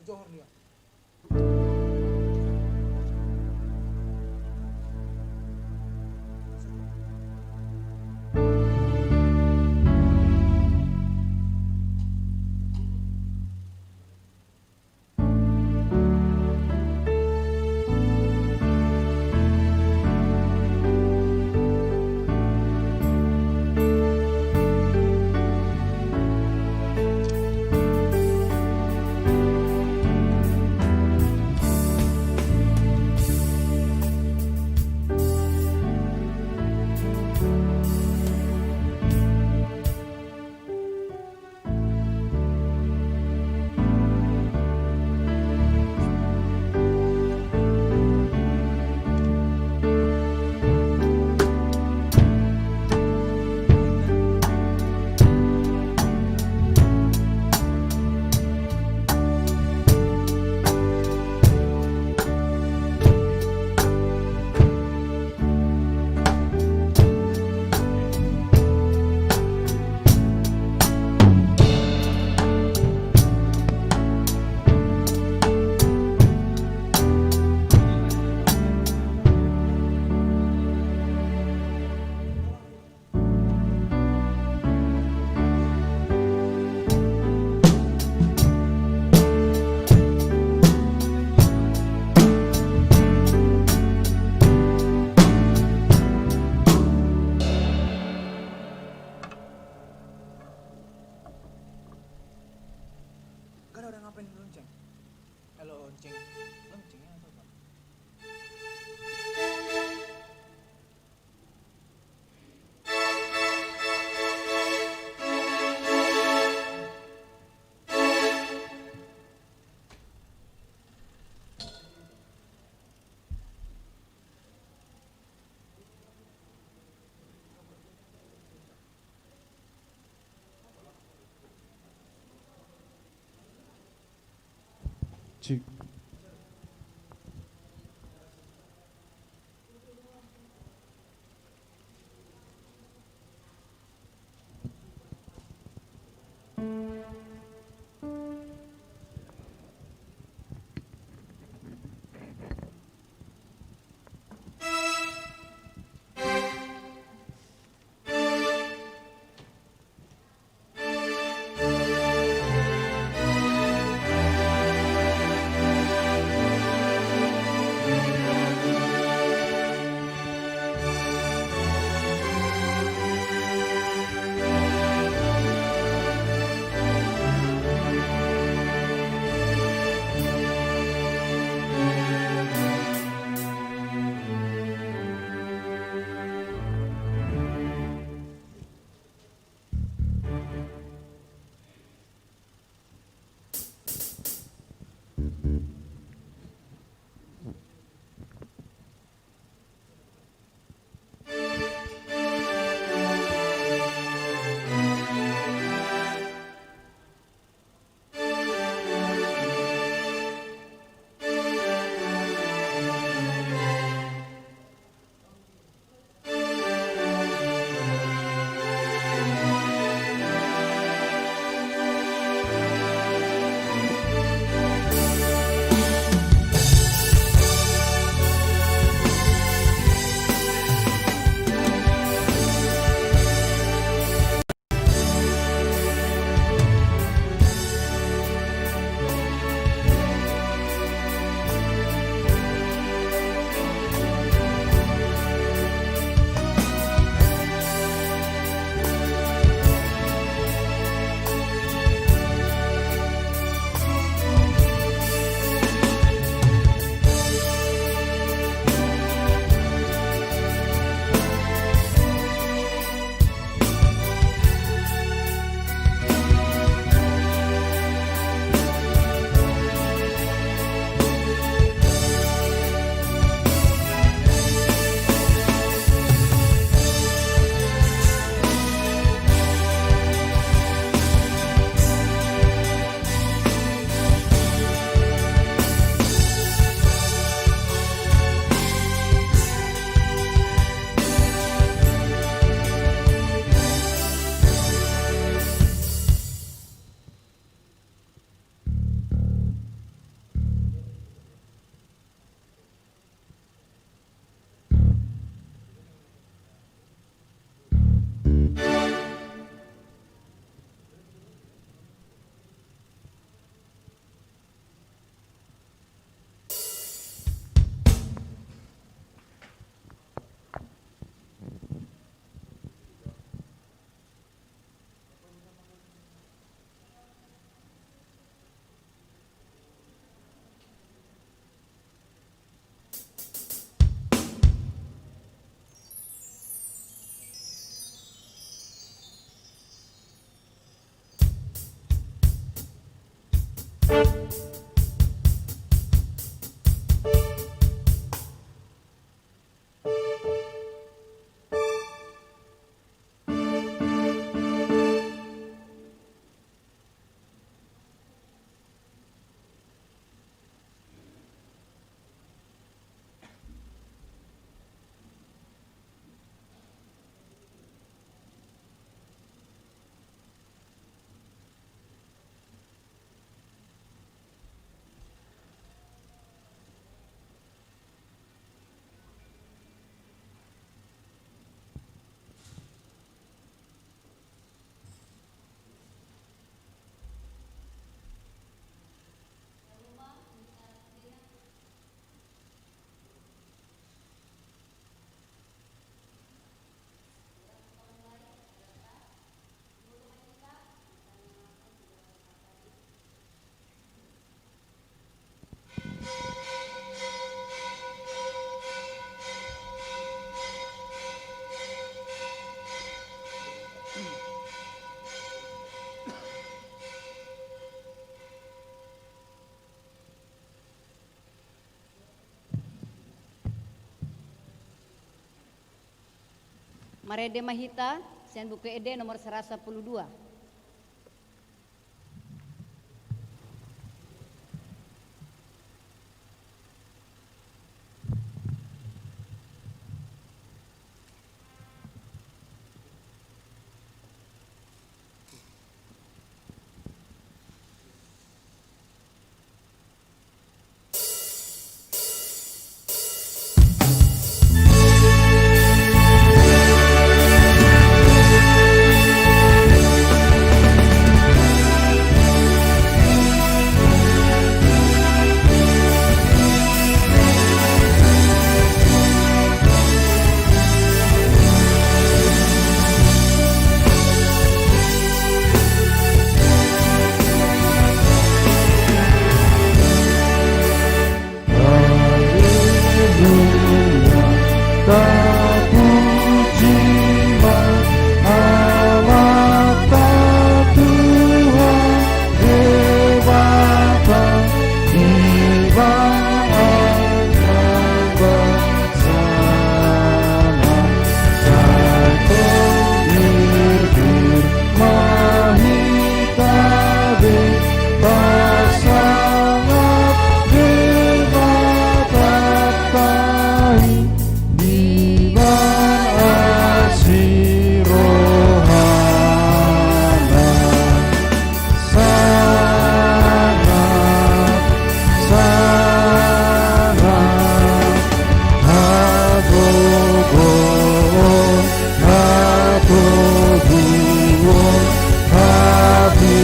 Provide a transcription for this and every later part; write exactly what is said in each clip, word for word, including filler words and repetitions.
Johor dia. Kan orang ngapain lonceng? Kalau lonceng, loncengnya apa, Pak? Cik. Marende ma hita sian Buku Ende nomor saratus sampulu dua. Haleluya, tapuji ma Amanta Tuhan Debata, di bagasan bangsana, sai tongtong ma hita be pasangap Debatanta i, di bagasan rohana. Sangap, sangap, hagogoon, hatoguon, hapintaran,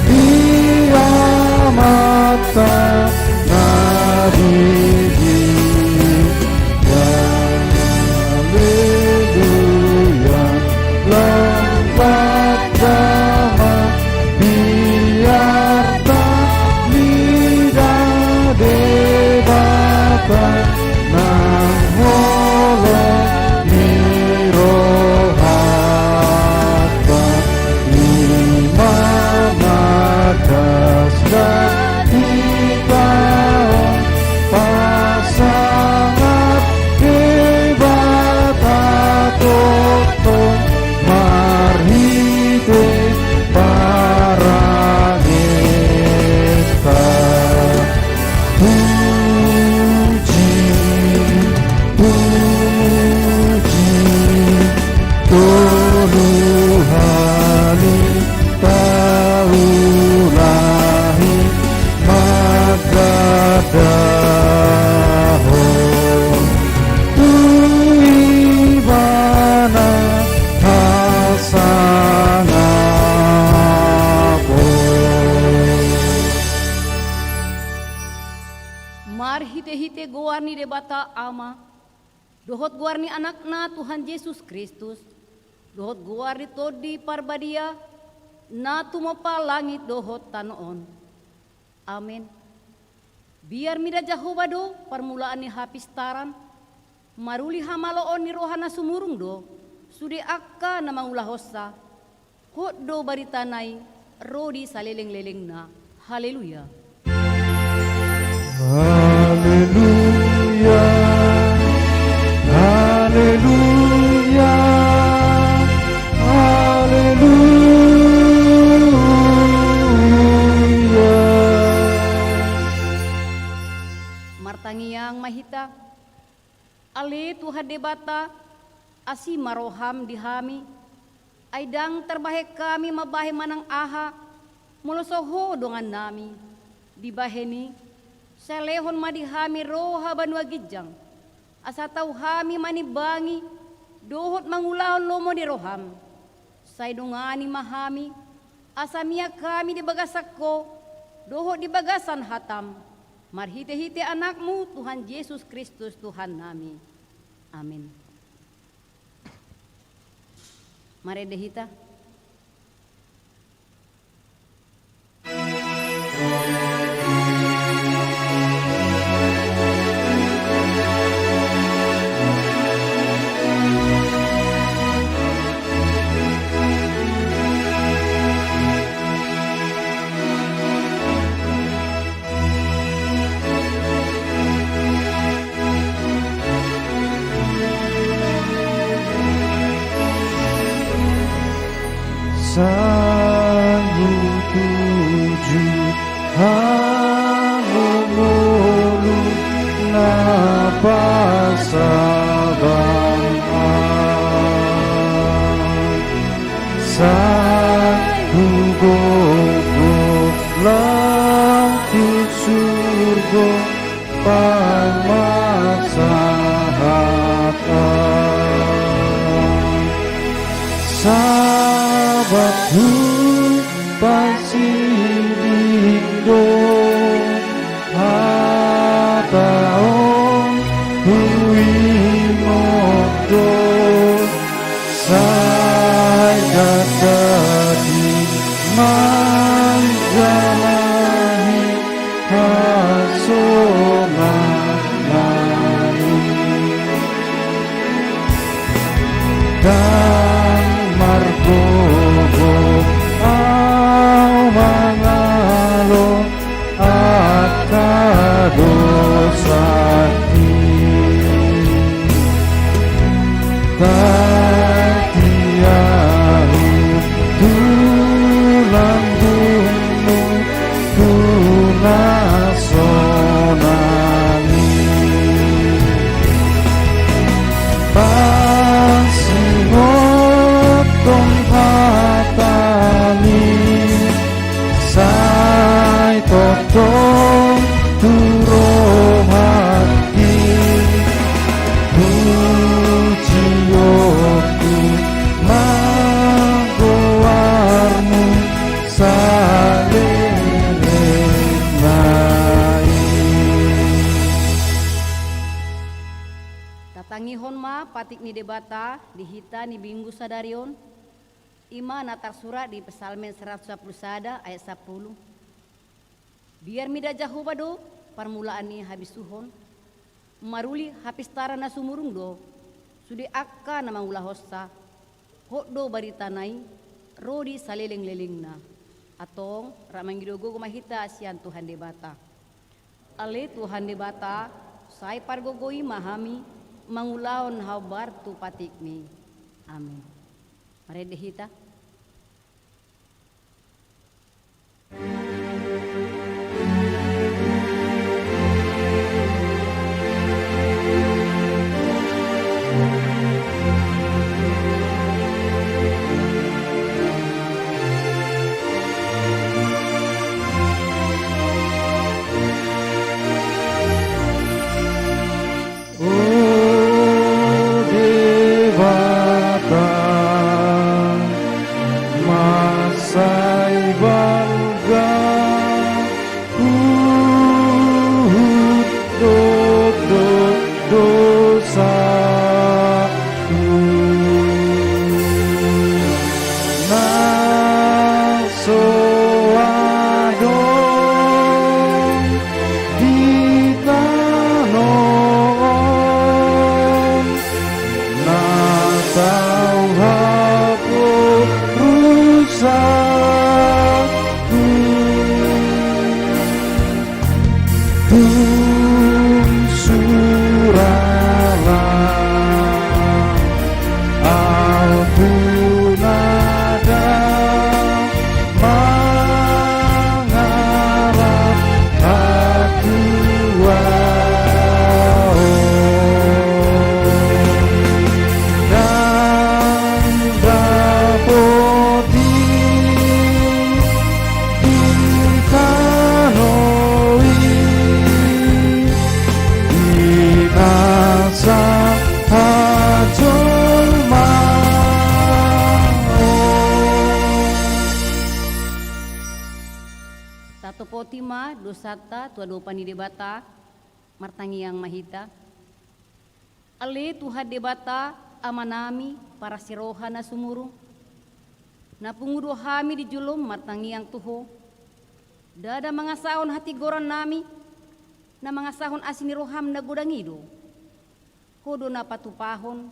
di Amanta na di dia. Haleluya, lambat damang biarta mida Debata nang holong ni rohanta, i ma na das hatiha on, pasangap Debata tongtong marhite parangenta. Puji, puji, tolu hali taulahi mangandahon tu Ibana hasangapon. Marhitehite goar ni Debata Ama, dohot goar ni Anakna Tuhan Jesus Kristus, dohot goar ni Tondi Parbadia, na tumompa langit dohot tano on. Amen. Biar mida Jahowa do parmulaan ni hapintaran, maruli hamaloon ni roha na sumurung do sude angka na mangulahonsa. Hot do baritana i ro di salelenglelengna. Haleluya. Haleluya. Haleluya. Haleluya. Martangiang ma hita. Ale Tuhan Debata, asi ma roham di hami, ai ndang tarbahen hami mambahen manang aha, molo so Ho dongannami. Dibahen i, sai lehon ma di hami roha banua ginjang, asa tau hami manimbangi dohot mangulahon lomo ni roham. Sai dongani ma hami, asa mian hami di bagasan Ho, dohot di bagasan hatam, marhitehite Anakmu Tuhan Jesus Kristus Tuhannami. Amin. Marende hita. Sai hutuju hamongolu na pasahaton. Sai hugogo laho tu surgo pamasahatan. Sabat hupasiding do hata on, huingot do. Sai gabe di manjalahi hasonangan i. Ndang margogo ahu mangalo angka dosangki. Tati ahu tu lambungmu tu na sonang i. Pasingot do hatami, sai tongtong tu rohangki, pujionku ma goarmu saleleng nai. Tatangihon ma patik ni Debata di hita di Minggu sadari on. I ma na tarsurat di Psalmen saratus sampulu sada ayat sampulu. Biar mida Jahowa do parmulaan ni habisuhon, maruli hapistaran na sumurung do sude angka na mangulahonsa. Hot do baritana i ro di salelenglelengna. Antong rap mangido gogo ma hita sian Tuhan Debata. Ale Tuhan Debata, sai pargogoi ma hami mangulahon haombar tu patikmi. Amin. Marende hita. O Debata, dosanta tu adopan ni Debata, martangiang ma hita. Ale Tuhan Debata, Amanami, parasi roha na sumurung, na pungu do hami di jolom martangiang tu Ho. Ndada mangasahon hatigorannami, na mangasahon asi ni roham na godang i do. Ho do na patupahon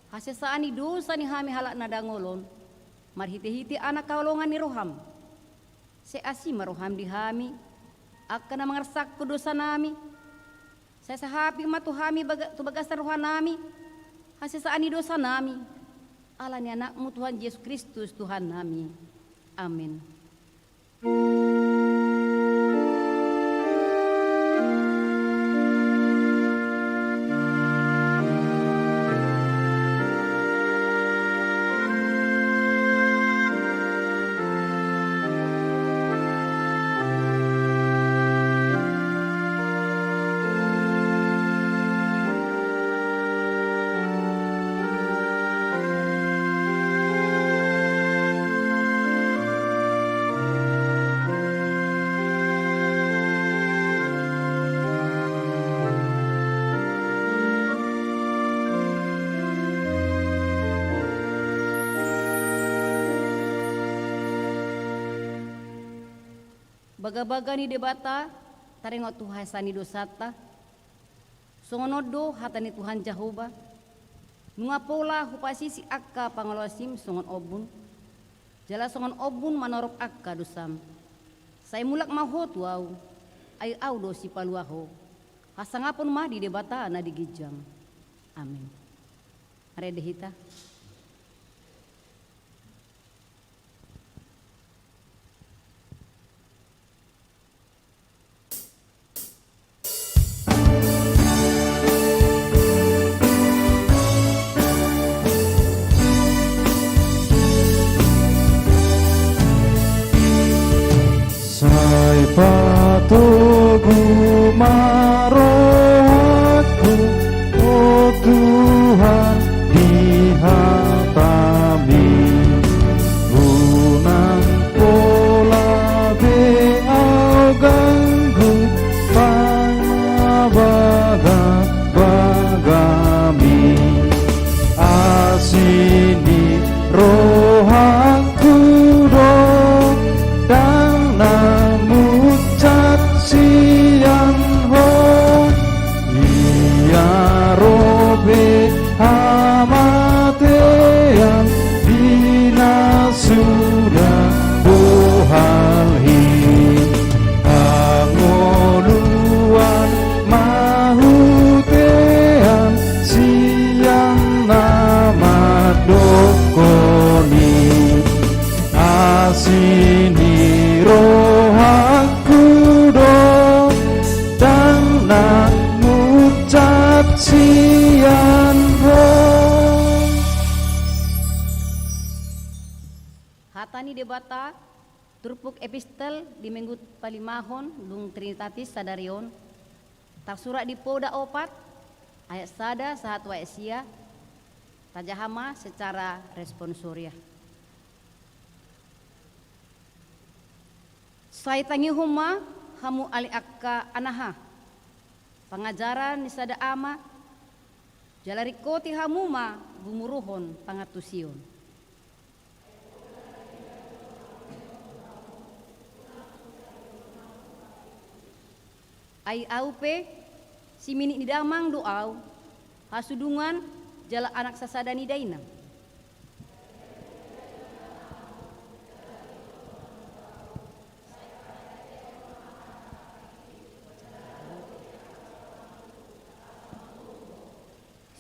hasesaan ni dosa ni hami halak na dangol on, marhitehite Anak haholongan ni roham. Sai asi ma roham di hami, angka na mangarsangkon dosanami. Sai sahapi ma tu hami baga-, tu bagasan rohanami hasesaan ni dosanami, ala ni Anakmu Tuhan Jesus Kristus Tuhannami. Amen. Bagabaga ni Debata taringot tu hasesaan ni dosanta. Songon on do hata ni Tuhan Jahowa: Nunga pola hupasisi angka pangalaosim songon ombun, jala songon ombun manorop angka dosam. Sai mulak ma ho tu Ahu, ai Ahu do sipalua ho. Hasangapon ma di Debata na di ginjang. Amen. Marende hita. Sai patogu ma rohangku, o Tuhan, di hataMi. Unang pola be ahu ganggu pangabagabagaMi. Asi ni rohangku do, ndang na muncap sian Ho. Ia ro be hamatean di na suda bohal i. Hangoluan ma hutean sian na mandok Ho i. Asi ni rohangku do, ndang na muncap sian Ho. Hata ni Debata, turpuk epistel di Minggu palimahon dung Trinitatis sadari on, tarsurat di Poda opat, ayat sada sahat tu ayat sia. Tajaha ma secara responsoria. Sai tangihon ma hamu ale angka anaha, pangajaran ni sada ama, jala ringkoti hamu ma gumuruhon pangantusion. Ai ahu pe, siminik ni damang do ahu, hasudungan jala anak sasada ni dainang.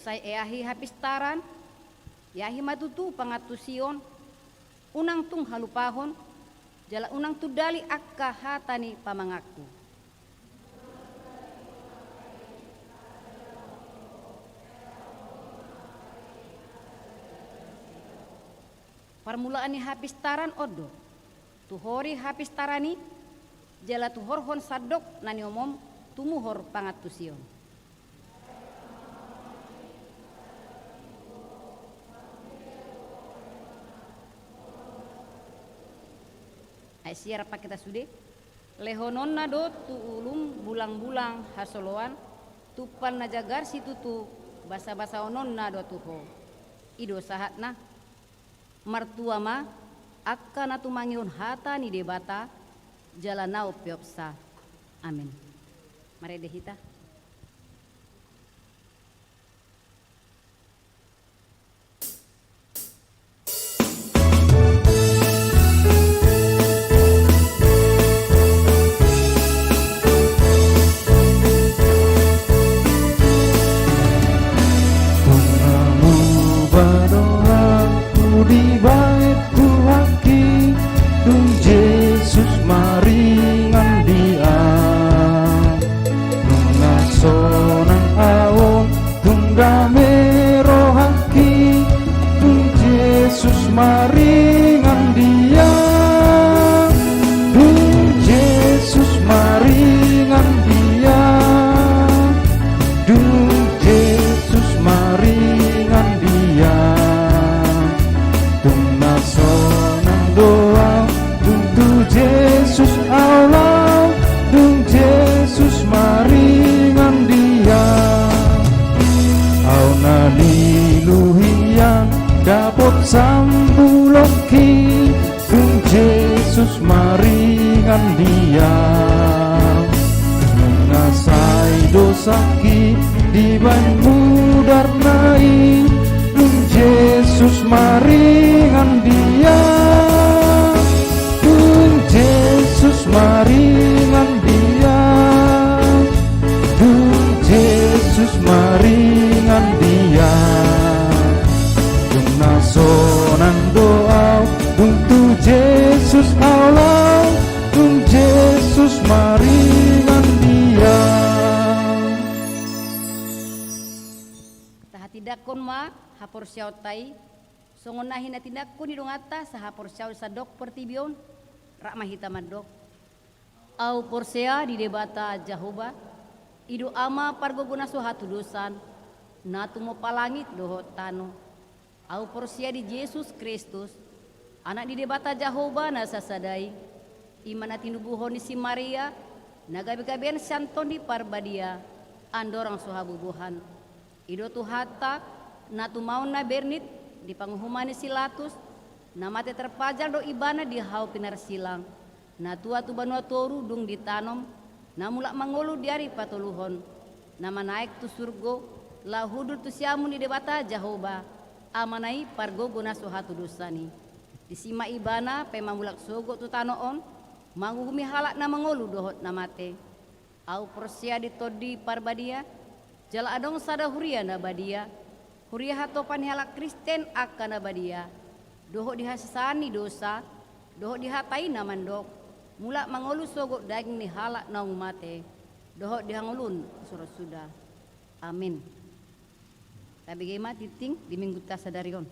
Sai eahi hapistaran, eahi ma tutu pangantusion, unang tung halupahon, jala unang tundali angka hata ni pamanganku. Parmulaan ni hapistaran on do: Tuhori hapistaran i, jala tuhorhon sandok na niomom tumuhor pangantusion. Ai siar pakita sude. Lehononna do tu ulum bulangbulang hasoloan, tumpal na jagar situtu, basabasaononna do tu ho. I do sahatna. Martua ma angka na tumangihon hata ni Debata, jala na umpeopsa. Amin. Marende hita. Tung na muba do ahu dibahen Tuhanki, dung Jesus maringan di ahu. Nunga sonang ahu on, tung dame rohangki, dung Jesus maringan di ahu. Dung Jesus maringan di ahu. Dung Jesus maringan di ahu. Tung na sonang do ahu, dung tu Jesus ahu laho, dung Jesus maringan di ahu. Ahu na lilu hian, dapot sambulonki, dung Jesus maringan di ahu. Nunga sai dosangki dibahen mudarna i, dung Jesus maringan di ahu. Dung Jesus maringan di ahu. Dung Jesus maringan di ahu. Dung na sonang do ahu, dung tu Jesus ahu laho, dung Jesus maringan di ahu. Tahatindangkon ma haporseaonta i, songon na hinatindangkon ni donganta sahaporseaon sandok portibi on. Rap ma hita mandok. Ahu porsea di Debata Jahowa, i do Ama pargogo na so hatudosan, na tumompa langit dohot tano. Ahu porsea di Jesus Kristus, Anak ni Debata Jahowa na sasada i, i ma na tinubuhon ni si Maria, na gabegabean sian Tondi Parbadia, andorang so habubuhan. I do Tuhanta, na tumaon na bernit di panguhuman ni si Latus, na mate tarpajal do Ibana di hau pinarsilang, na tua tu banua toru dung ditanom, na mulak mangolu di ari patoluhon, na manaek tu surgo, laho hundul tu siamun ni Debata Jahowa, Amana i pargogo na so hatudosan i. Disi ma Ibana pe mamulak sogot tu tano on, manguhumi halak na mangolu dohot na mate. Ahu porsea di Tondi Parbadia, jala adong sada huria na badia, huria hatopan ni halak Kristen angka na badia, dohot di hasesaan ni dosa, dohot di hata i na mandok, mulak mangolu sogot daging ni halak naung mate, dohot di hangoluan na so ro suda. Amin. Tabege ma tingting di Minggunta sadari on.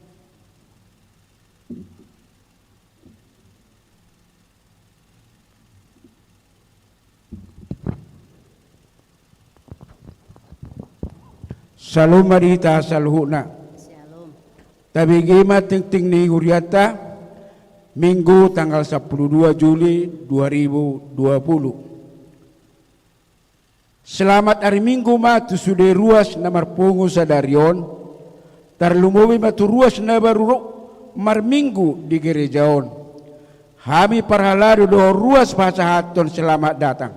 Syalom ma di hita saluhutna. Syalom. Tabege ma tingting ni hurianta, Minggu tanggal sampulu dua Juli dua ribu dua puluh. Selamat ari Minggu ma tu sude ruas na marpungu sadari on, tarlumobi ma tu ruas na baru ro marminggu di gereja on. Hami parhalado dohot ruas pasahathon selamat datang.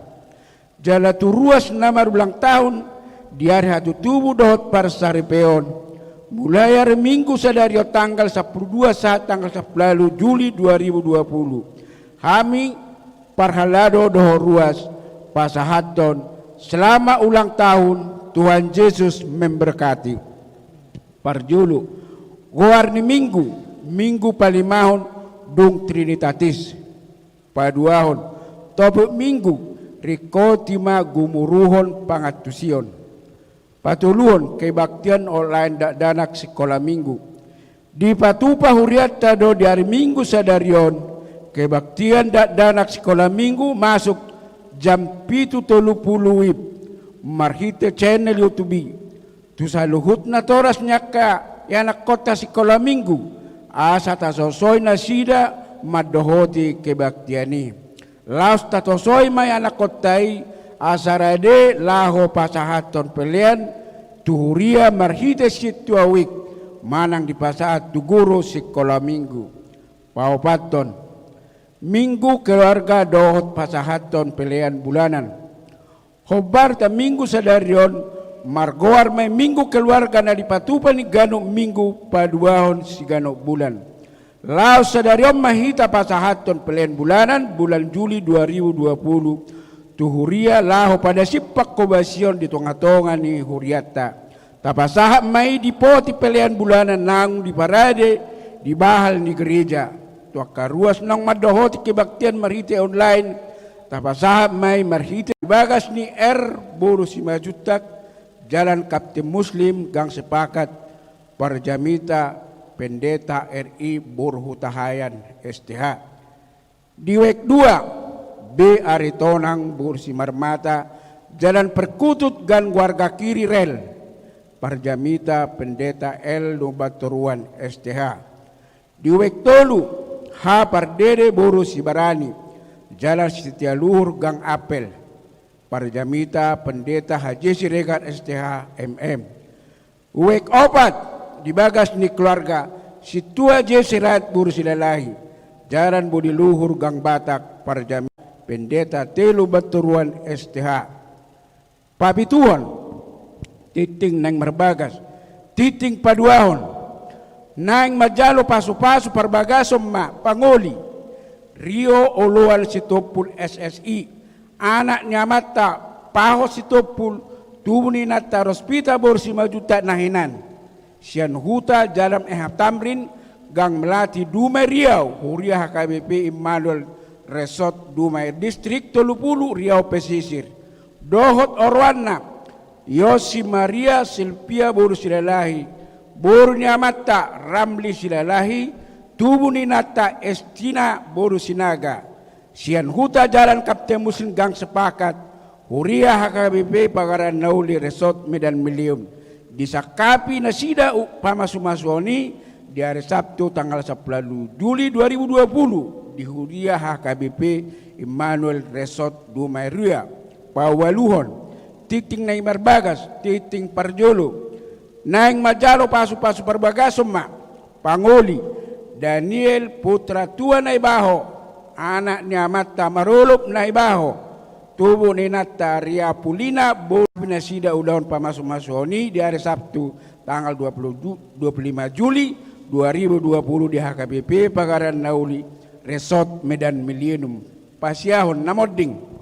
Jala tu ruas na marulang tahun di ari hatutubu dohot parsaripeon, mulai ari Minggu sadari on tanggal sampulu dua sahat tanggal sampulu ualu Juli dua ribu dua puluh. Hami parhalado dohot ruas pasahathon selamat ulang tahun, Tuhan Yesus memberkati. Parjolo, goar ni Minggu, Minggu palimahon dung Trinitatis. Paduahon, topik Minggu, ringkoti ma gumuruhon pangantusion. Patoluhon, kebaktian online dakdanak sikola Minggu. Dipatupa hurianta do di ari Minggu sadari on, kebaktian dakdanak sikola Minggu masuk jam pitu tolu pulu WIB, marhite channel YouTube i. Tu saluhut natoras ni angka ianakhonta sikola Minggu, asa tasosoi nasida mandohoti kebaktian i. Laos tatosoi ma i anakkonta i asa rade laho pasahathon pelean tu huria marhite sintua wijk manang dipasahat tu guru sikola minggu. Paopathon, minggu keluarga dohot pasahathon pelean bulanan. Hombar ta minggu sadari on margoar ma i minggu keluarga na dipatupa ni ganup minggu paduahon siganup bulan. Laos sadari on ma hita pasahathon pelean bulanan bulan Juli dua ribu dua puluh tu huria laho padasiphon habasion di tongatonga ni hurianta. Tapasahat ma i di poti pelean bulanan naung diparade di bahal ni gereja. Tu angka ruas naung mandohoti kebaktian marhite online, tapasahat ma i marhite di bagas ni R boru Simanjuntak, Jalan Kapten Muslim, Gang Sepakat, Parjamita Pendeta R I boru Hutahaean, S T H. Di wijk dua, B Aritonang boru Simarmata, Jalan Perkutut, Gang Warga Kiri, rel, Parjamita Pendeta L Lumbantoruan, S T H. Di wijk tolu, H Pardede boru Sibarani, Jalan Setialuhur, Gang Apel, Parjamita Pendeta H J Siregar, S T H, M M. Wijk opat, di bagas ni keluarga, Sintua J Sirait boru Silalahi, Jalan Budi Luhur, Gang Batak, Parjamita Pendeta T Lumbantoruan, S T H. Papituhon, tingting naeng marbagas, tingting paduahon, naeng manjalo pasupasu parbagason ma pangoli, Rio Oloan Sitompul, S S I, anak ni amanta Pahot Sitompul, tubu ni inanta Rospita boru Simanjuntak na hinan, sian huta Jalan M H Tamrin, Gang Melati, Dumai, Riau, huria H K B P Immanuel, Resort Dumai, Distrik tolu pulu, Riau Pesisir. Dohot oroanna, Yosi Maria Silvia boru Silalahi, boru ni amanta Ramli Silalahi, tubu ni inanta Estina boru Sinaga, sian huta Jalan Kapten Muslim, Gang Sepakat, huria H K B P Pagaran Na Uli, Resort Medan Meliun. Disangkapi nasida u-, pamasumasuon i di ari Sabtu tanggal sampulu ualu Juli dua ribu dua puluh di huria H K B P Immanuel, Resort Dumai, Riau. Paualuhon, tingting naeng marbagas, tingting parjolo, naeng manjalo pasupasu parbagason ma pangoli, Daniel Putra Tua Naibaho, anak ni amanta Marolop Naibaho, tubu ni inanta Riapulina, boru nasida ulaon pamasumasuon i di ari Sabtu tanggal dua puluh, dua puluh lima Juli dua ribu dua puluh di H K B P Pagaran Na Uli, Resort Medan Millennium. Pasiahon na monding.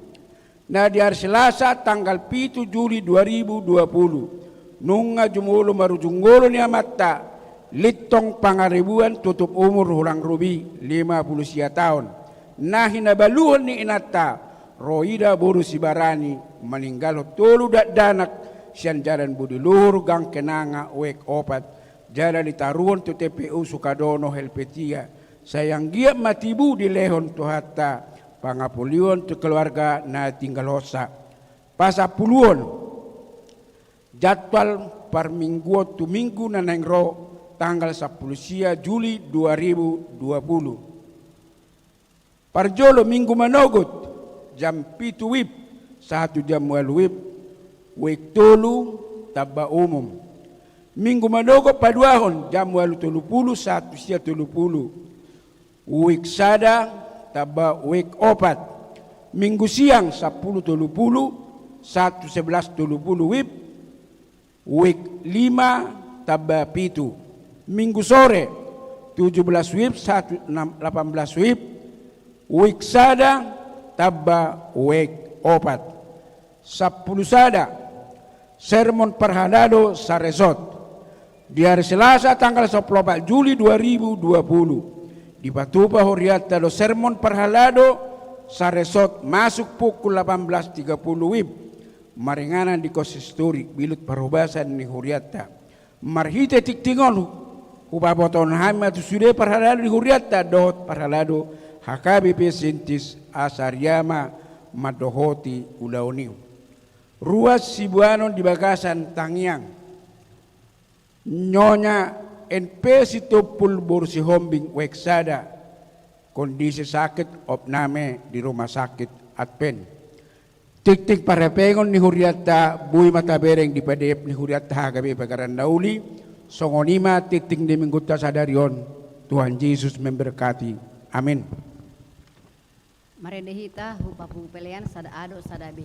Na di ari Selasa tanggal pitu Juli dua ribu dua puluh, nunga jumolo marujung ngolu ni amanta Lintong Pangaribuan, tutup umur Hulang Rubi, lima puluh sia taon, na hinabaluhon ni inanta Roida boru Sibarani, maninggalhon tolu dakdanak sian Jalan Budi Luhur, Gang Kenanga, wijk opat, jala ditaruhon tu T P U Sukadono, Helvetia. Sai anggiat ma tibu dilehon Tuhanta pangapolion tu keluarga na tinggalhonsa. Pasampuluhon, jadwal parmingguon tu minggu na naeng ro, tanggal sampulu sia Juli dua ribu dua puluh. Parjolo, minggu manogot, jam pitu WIB sahat tu jam ualu WIB, wijk tolu, tamba umum. Minggu manogot paduahon, jam ualu tolu pulu sahat tu sia tolu pulu, wijk sada, tamba wijk opat. Minggu siang, sampulu tolu pulu sahat tu sebelas tolu pulu WIB, wijk lima, tamba pitu. Minggu sore, tujuh belas WIB sahat tu enam, delapan belas WIB, wijk sada, tamba wijk opat. Sampulu sada, sermon parhalado saresort. Di ari Selasa tanggal sampulu opat Juli dua ribu dua puluh, dipatupa hurianta do sermon parhalado saresort masuk pukul delapan belas tiga puluh WIB, maringanan di konsistori, bilut parhobasan ni hurianta. Marhite tingting on, hupabotohon hami ma tu sude parhalado ni hurianta dohot parhalado H K B P Sintis asa riama mandohoti ulaon i. Ruas siboanon di bagasan tangiang. Nyonya N P Sitompul boru Sihombing, wijk sada. kondisi sakit, opname di rumah sakit Advent. Tingting parhepengon ni hurianta, boi ma tabereng di padep ni hurianta H K B Pagaran na uli, songon i ma tingting di minggunta sadari on. Tuhan Jesus memberkati. Amin. Marende hita hu papu pelean sada A dohot sada B.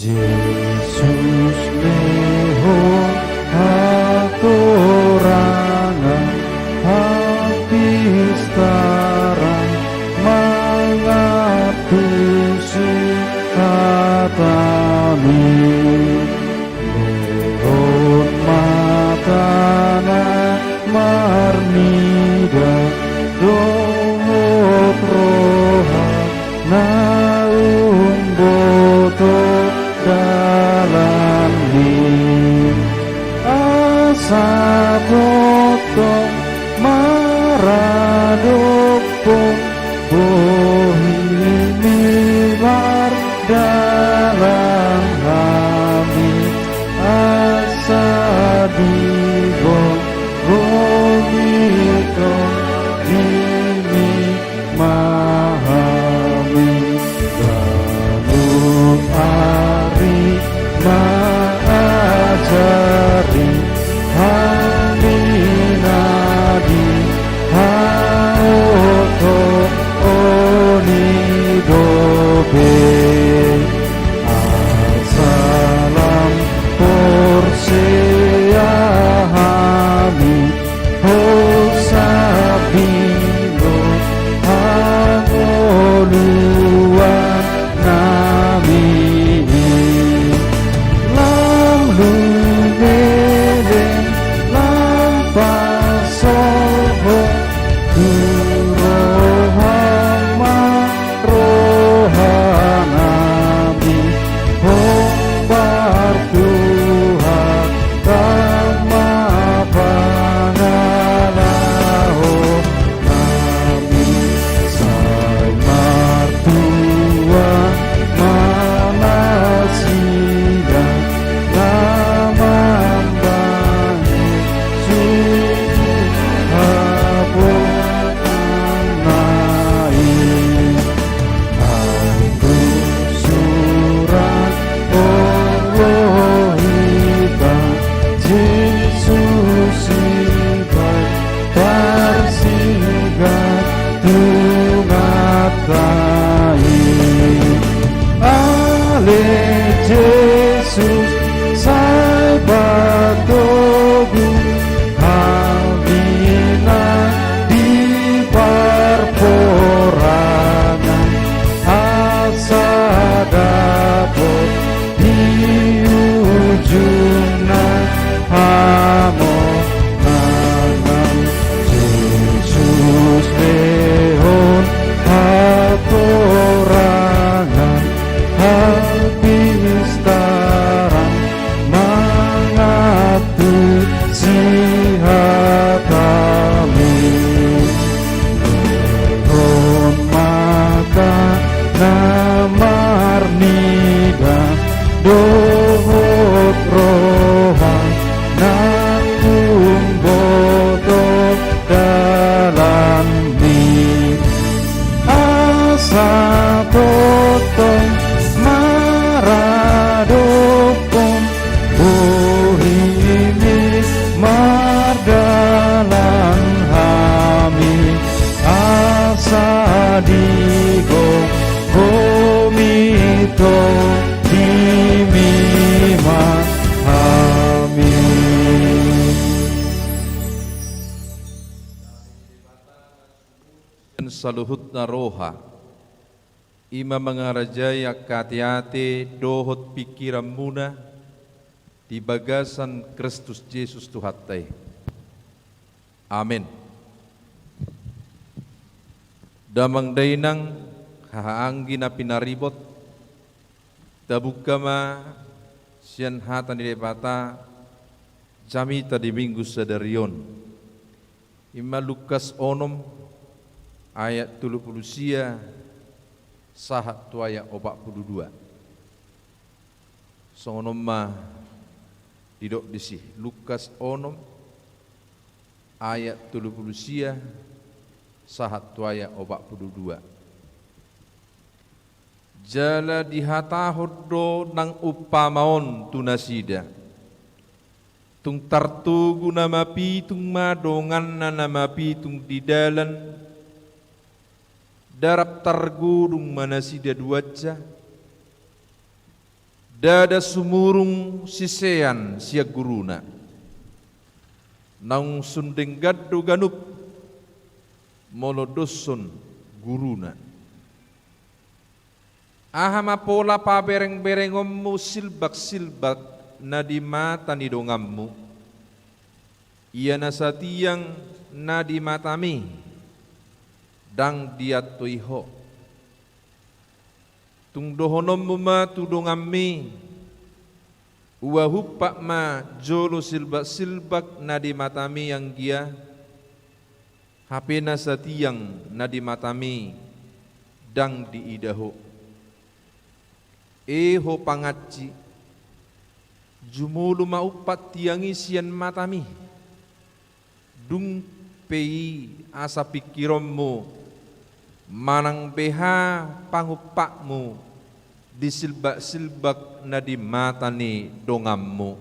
Jesus lehon hatorangan, hapistaran, mangantusi hatami. Lehon ma tano marnida dohot roha na umboto dalanmi, asa tongtong maradophon bohimi mardalan hami, asa digomgomi tongtong hami. Ganup ari ma ajari hami na dihaothothon i dope, asa lam porsea hami, hosa bingo hangoluan nami. Lam lumeleng, lam pansohot tu roham ma roha nami, hombar tu Tuhan ma pangalaho nami. Sai martua ma nasida na mambahen suhut haposanna i. Anggo surat olo hita, Jesus i ma tarsigantung hata i. Ale Jesus, sai patogu hami na di parporangan, asa dapot di ujungna hamonangan. Jesus lehon hatorangan, hapistaran, mangantusi hatami. Lehon ma tano marnida dohot roha na umboto dalanmi, asa tongtong maradophon bohimi mardalan hami, asa digomgomi tongtong hami. Saluhutna roha, i ma mangarajai angka ateate dohot pingkiranmuna di bagasan Kristus Jesus Tuhanta i. Amen. Damang dainang, hahaanggi na pinaribot, tabuka ma Sian hata ni Debata jamita di Minggu sadari on, ima Lukas onom ayat tolu pulu sia sahat tu ayat opat pulu dua. Songon on ma didok disi, Lukas onom ayat tolu pulu sia sahat tu ayat opat pulu dua. Jala dihatahon do nang umpama on tu nasida. Tung tartogu na mapitung ma donganna na mapitung di dalan, darap targodung ma nasida duansa, ndada sumurung sisean sian guruna. Naung sun denggan do ganup molo doshon guruna. Aha ma pola paberengberengonmu silbaksilbak na di mata ni donganmu? Ia na satiang na di matami ndang diantoi ho. Tung dohononmu ma tu donganmi, ua humpat ma jolo silbaksilbak na di matami anggia, hape na satiang na di matami ndang diida ho. E ho pangansi, jumolo ma umpat tiang i sian matami, dung pe i asa pingkironmu manang beha pangumpatmu di silbaksilbak na di mata ni donganmu.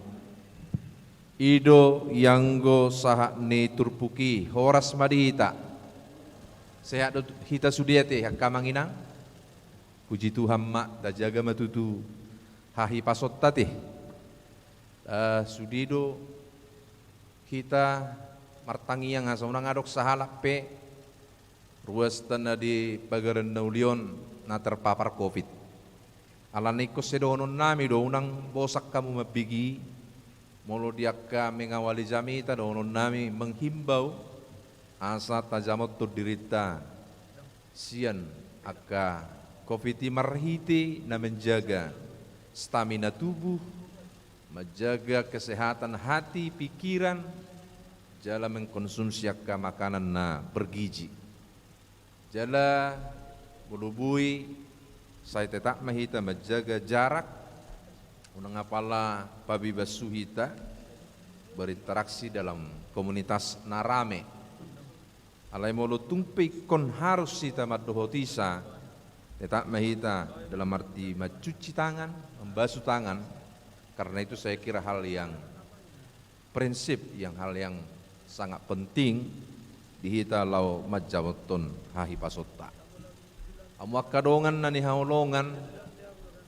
I do ianggo sahat ni turpuk i. Horas ma di hita. Sehat do hita sude ate, angka amang inang? Puji Tuhan ma, tajaga ma tutu hahipasonta ate. Eh, sude do hita martangiang asa unang adong sahalak pe ruasta na di pagaran na uli on na terpapar covid. Alani ingkon sai dohononnami do, unang bosan hamu mambege i. Molo di angka mengawali jamita, dohononnami menghimbau asa tajamothon dirinta sian angka covid i marhite na menjaga stamina tubuh, menjaga kesehatan hati, pikiran, jala mengkonsumsi angka makanan na bergizi. Jala molo boi, sai tetap ma hita menjaga jarak, unang apala pabebas hita berinteraksi dalam komunitas na rame. Alai molo tung pe ingkon harus hita mandohoti sa, tetap ma hita dalam arti mencuci tangan, membasuh tangan, karena itu saya kira hal yang prinsip, yang hal yang sangat penting di hita laho manjamothon hahipasonta. Hamu angka dongan na hinaholongan,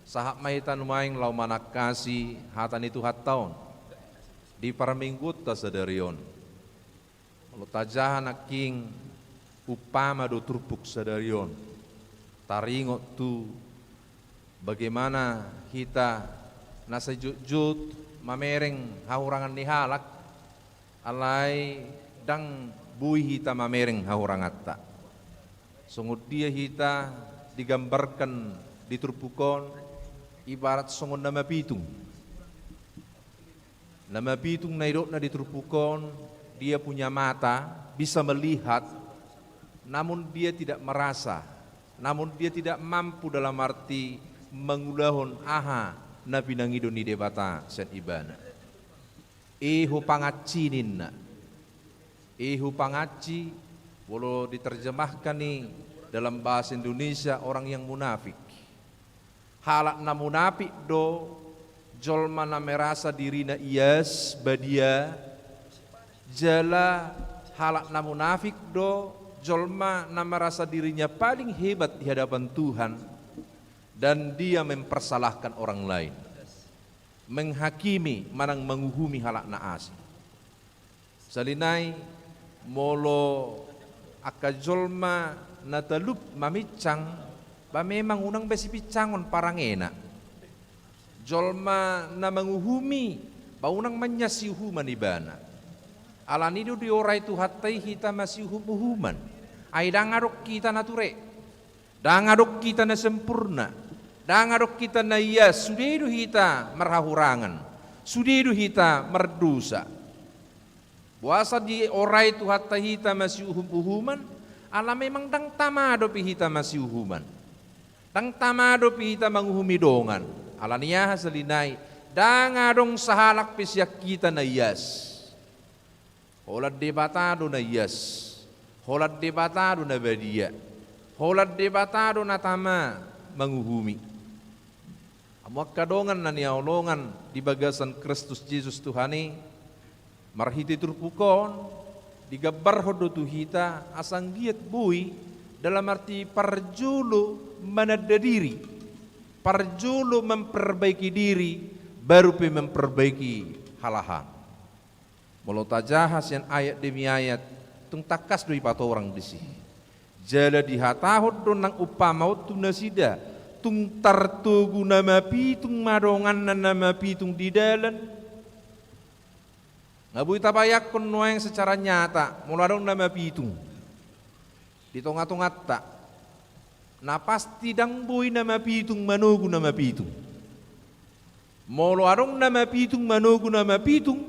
sahat ma hita nuaeng laho manangkasi hata ni Tuhanta on di parmingguonta sadari on. Molo tajaha nangkin umpama do turpuk sadari on, taringot tu bagaimana hita na sai jotjot mamereng hahurangan ni halak, alai ndang boi hita mamereng hahuranganta. Songon dia hita digambarkan di turpuk on, ibarat songon na mapitung. Na mapitung na nidokna di turpuk on, dia punya mata, bisa melihat, namun dia tidak merasa, namun dia tidak mampu dalam arti mangulahon aha na pinangido ni Debata sian ibana. E ho pangansi ninna. E ho pangansi, molo diterjemahkan i dalam bahasa Indonesia, orang yang munafik. Halak na munafik do jolma na merasa dirina ias, badia, jala halak na munafik do jolma na merasa dirinya paling hebat di hadapan Tuhan, dan dia mempersalahkan orang lain, menghakimi manang manguhumi halak na asing. Sahali nai, molo angka jolma na talup maminsang, ba memang unang be sipinsangon parangena. Jolma na manguhumi, ba unang mansai siuhuman ibana. Alani do diorai Tuhanta i hita masiuhum-uhuman. Ai ndang adong hita na ture. Ndang adong hita na sempurna. Ndang adong hita na ias, sude do hita marhahurangan, sude do hita mardosa. Boasa diorai Tuhanta hita masiuhum-uhuman? Ala memang ndang tama dope hita masiuhuman. Ndang tama dope hita manguhumi dongan. Ala ni aha sahali nai? Ndang adong sahalak pe sian hita na ias. Holan Debata do na ias. Holan Debata do na badia. Holan Debata do na tama manguhumi. Hamu angka dongan na hinaholongan di bagasan Kristus Jesus Tuhan i, marhite turpuk on, digambarhon do tu hita asa anggiat boi, dalam arti parjolo mananda diri, parjolo memperbaiki diri, baru pe memperbaiki halahan. Molo tajaha sian ayat demi ayat, tung tangkas do dipatorang disi. Jala dihatahon do nang umpama on tu nasida, tung tartogu na mapitung ma donganna na mapitung di dalan. Nga boi tabayangkon nuaeng secara nyata, molo adong na mapitung di tonga-tonganta, na pasti ndang boi na mapitung manogu na mapitung. Molo adong na mapitung manogu na mapitung,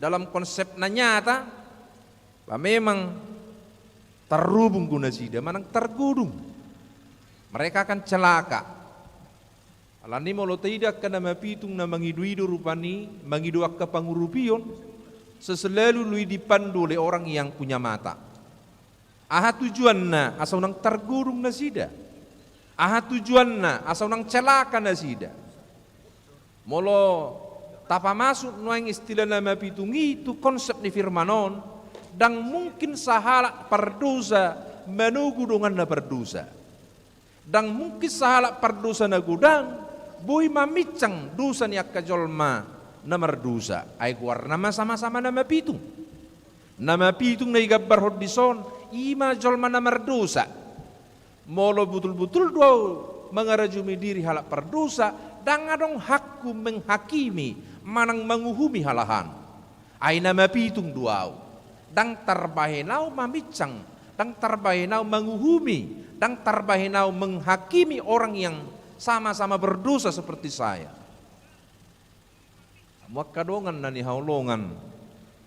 dalam konsep na nyata, ba memang tarrubung do nasida, manang targodung. Mereka akan celaka. Alani molo taida angka na mapitung na mangido-ido rupani, mangido angka pangurupion, seselalu do i dipandu oleh orang yang punya mata. Aha tujuanna? Asa unang targodung nasida. Aha tujuanna? Asa unang celaka nasida. Molo tapamasuk nuaeng istilah na mapitung i tu konsep ni firman on, ndang mungkin sahalak pardosa manogu donganna pardosa. Ndang mungkin sahalak pardosa na godang boi maminsang dosa ni angka jolma na mardosa. Ai goarna ma sama-sama na mapitung. Na mapitung na digambarhon dison, i ma jolma na mardosa. Molo butul-butul do au mangarajumi diri halak pardosa, ndang adong hakku menghakimi manang manguhumi halahan. Ai na mapitung do au. Ndang tarbahen au maminsang, ndang tarbahen au manguhumi, ndang tarbahen au menghakimi orang yang sama-sama berdosa seperti saya. Hamu angka dongan na hinaholongan,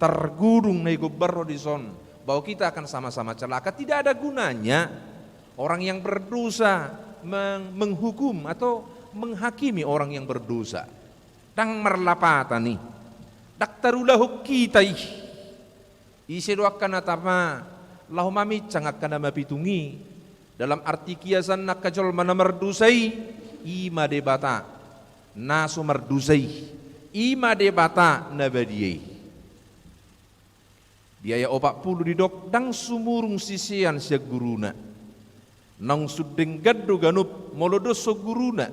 targodung na digombarhon dison, bahwa kita akan sama-sama celaka. Tidak ada gunanya orang yang berdosa meng-, menghukum atau menghakimi orang yang berdosa. Ndang marlapatan i. Ndang tarulahon hita i. Ise do angka na tama laho maminsang angka na mapitung i? Dalam arti kiasan angka jolma na mardosa i, i ma Debata na so mardosa i, i ma Debata na badia i. Di ayat opat pulu didok, ndang sumurung sisean sian guruna. Naung sun denggan do ganup molo dos songon guruna.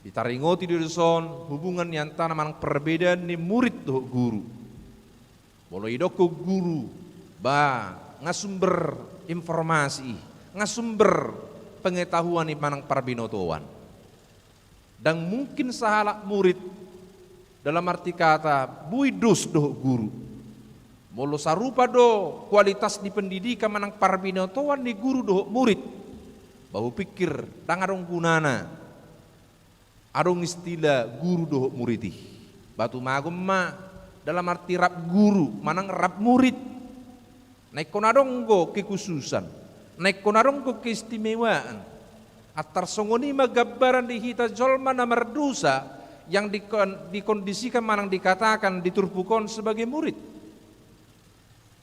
Ditaringoti do dison hubungan ni antara manang perbedaan ni murid dohot guru. Molo didokkon guru, ba, nga sumber informasi i, nga sumber pengetahuan i manang parbinotoan. Ndang mungkin sahalak murid, dalam arti kata, boi dos dohot guru. Molo sarupa do kualitas ni pendidikan manang parbinotoan ni guru dohot murid, ba hupikir ndang adong gunana adong istilah guru dohot murid i. Ba tumagon ma dalam arti rap guru manang rap murid. Na ingkon adong do kekhususan, na ingkon adong do keistimewaan. Antar songon i ma gambaran di hita jolma na mardosa yang dikon-, dikondisikan manang dikatakan di turpuk on sebagai murid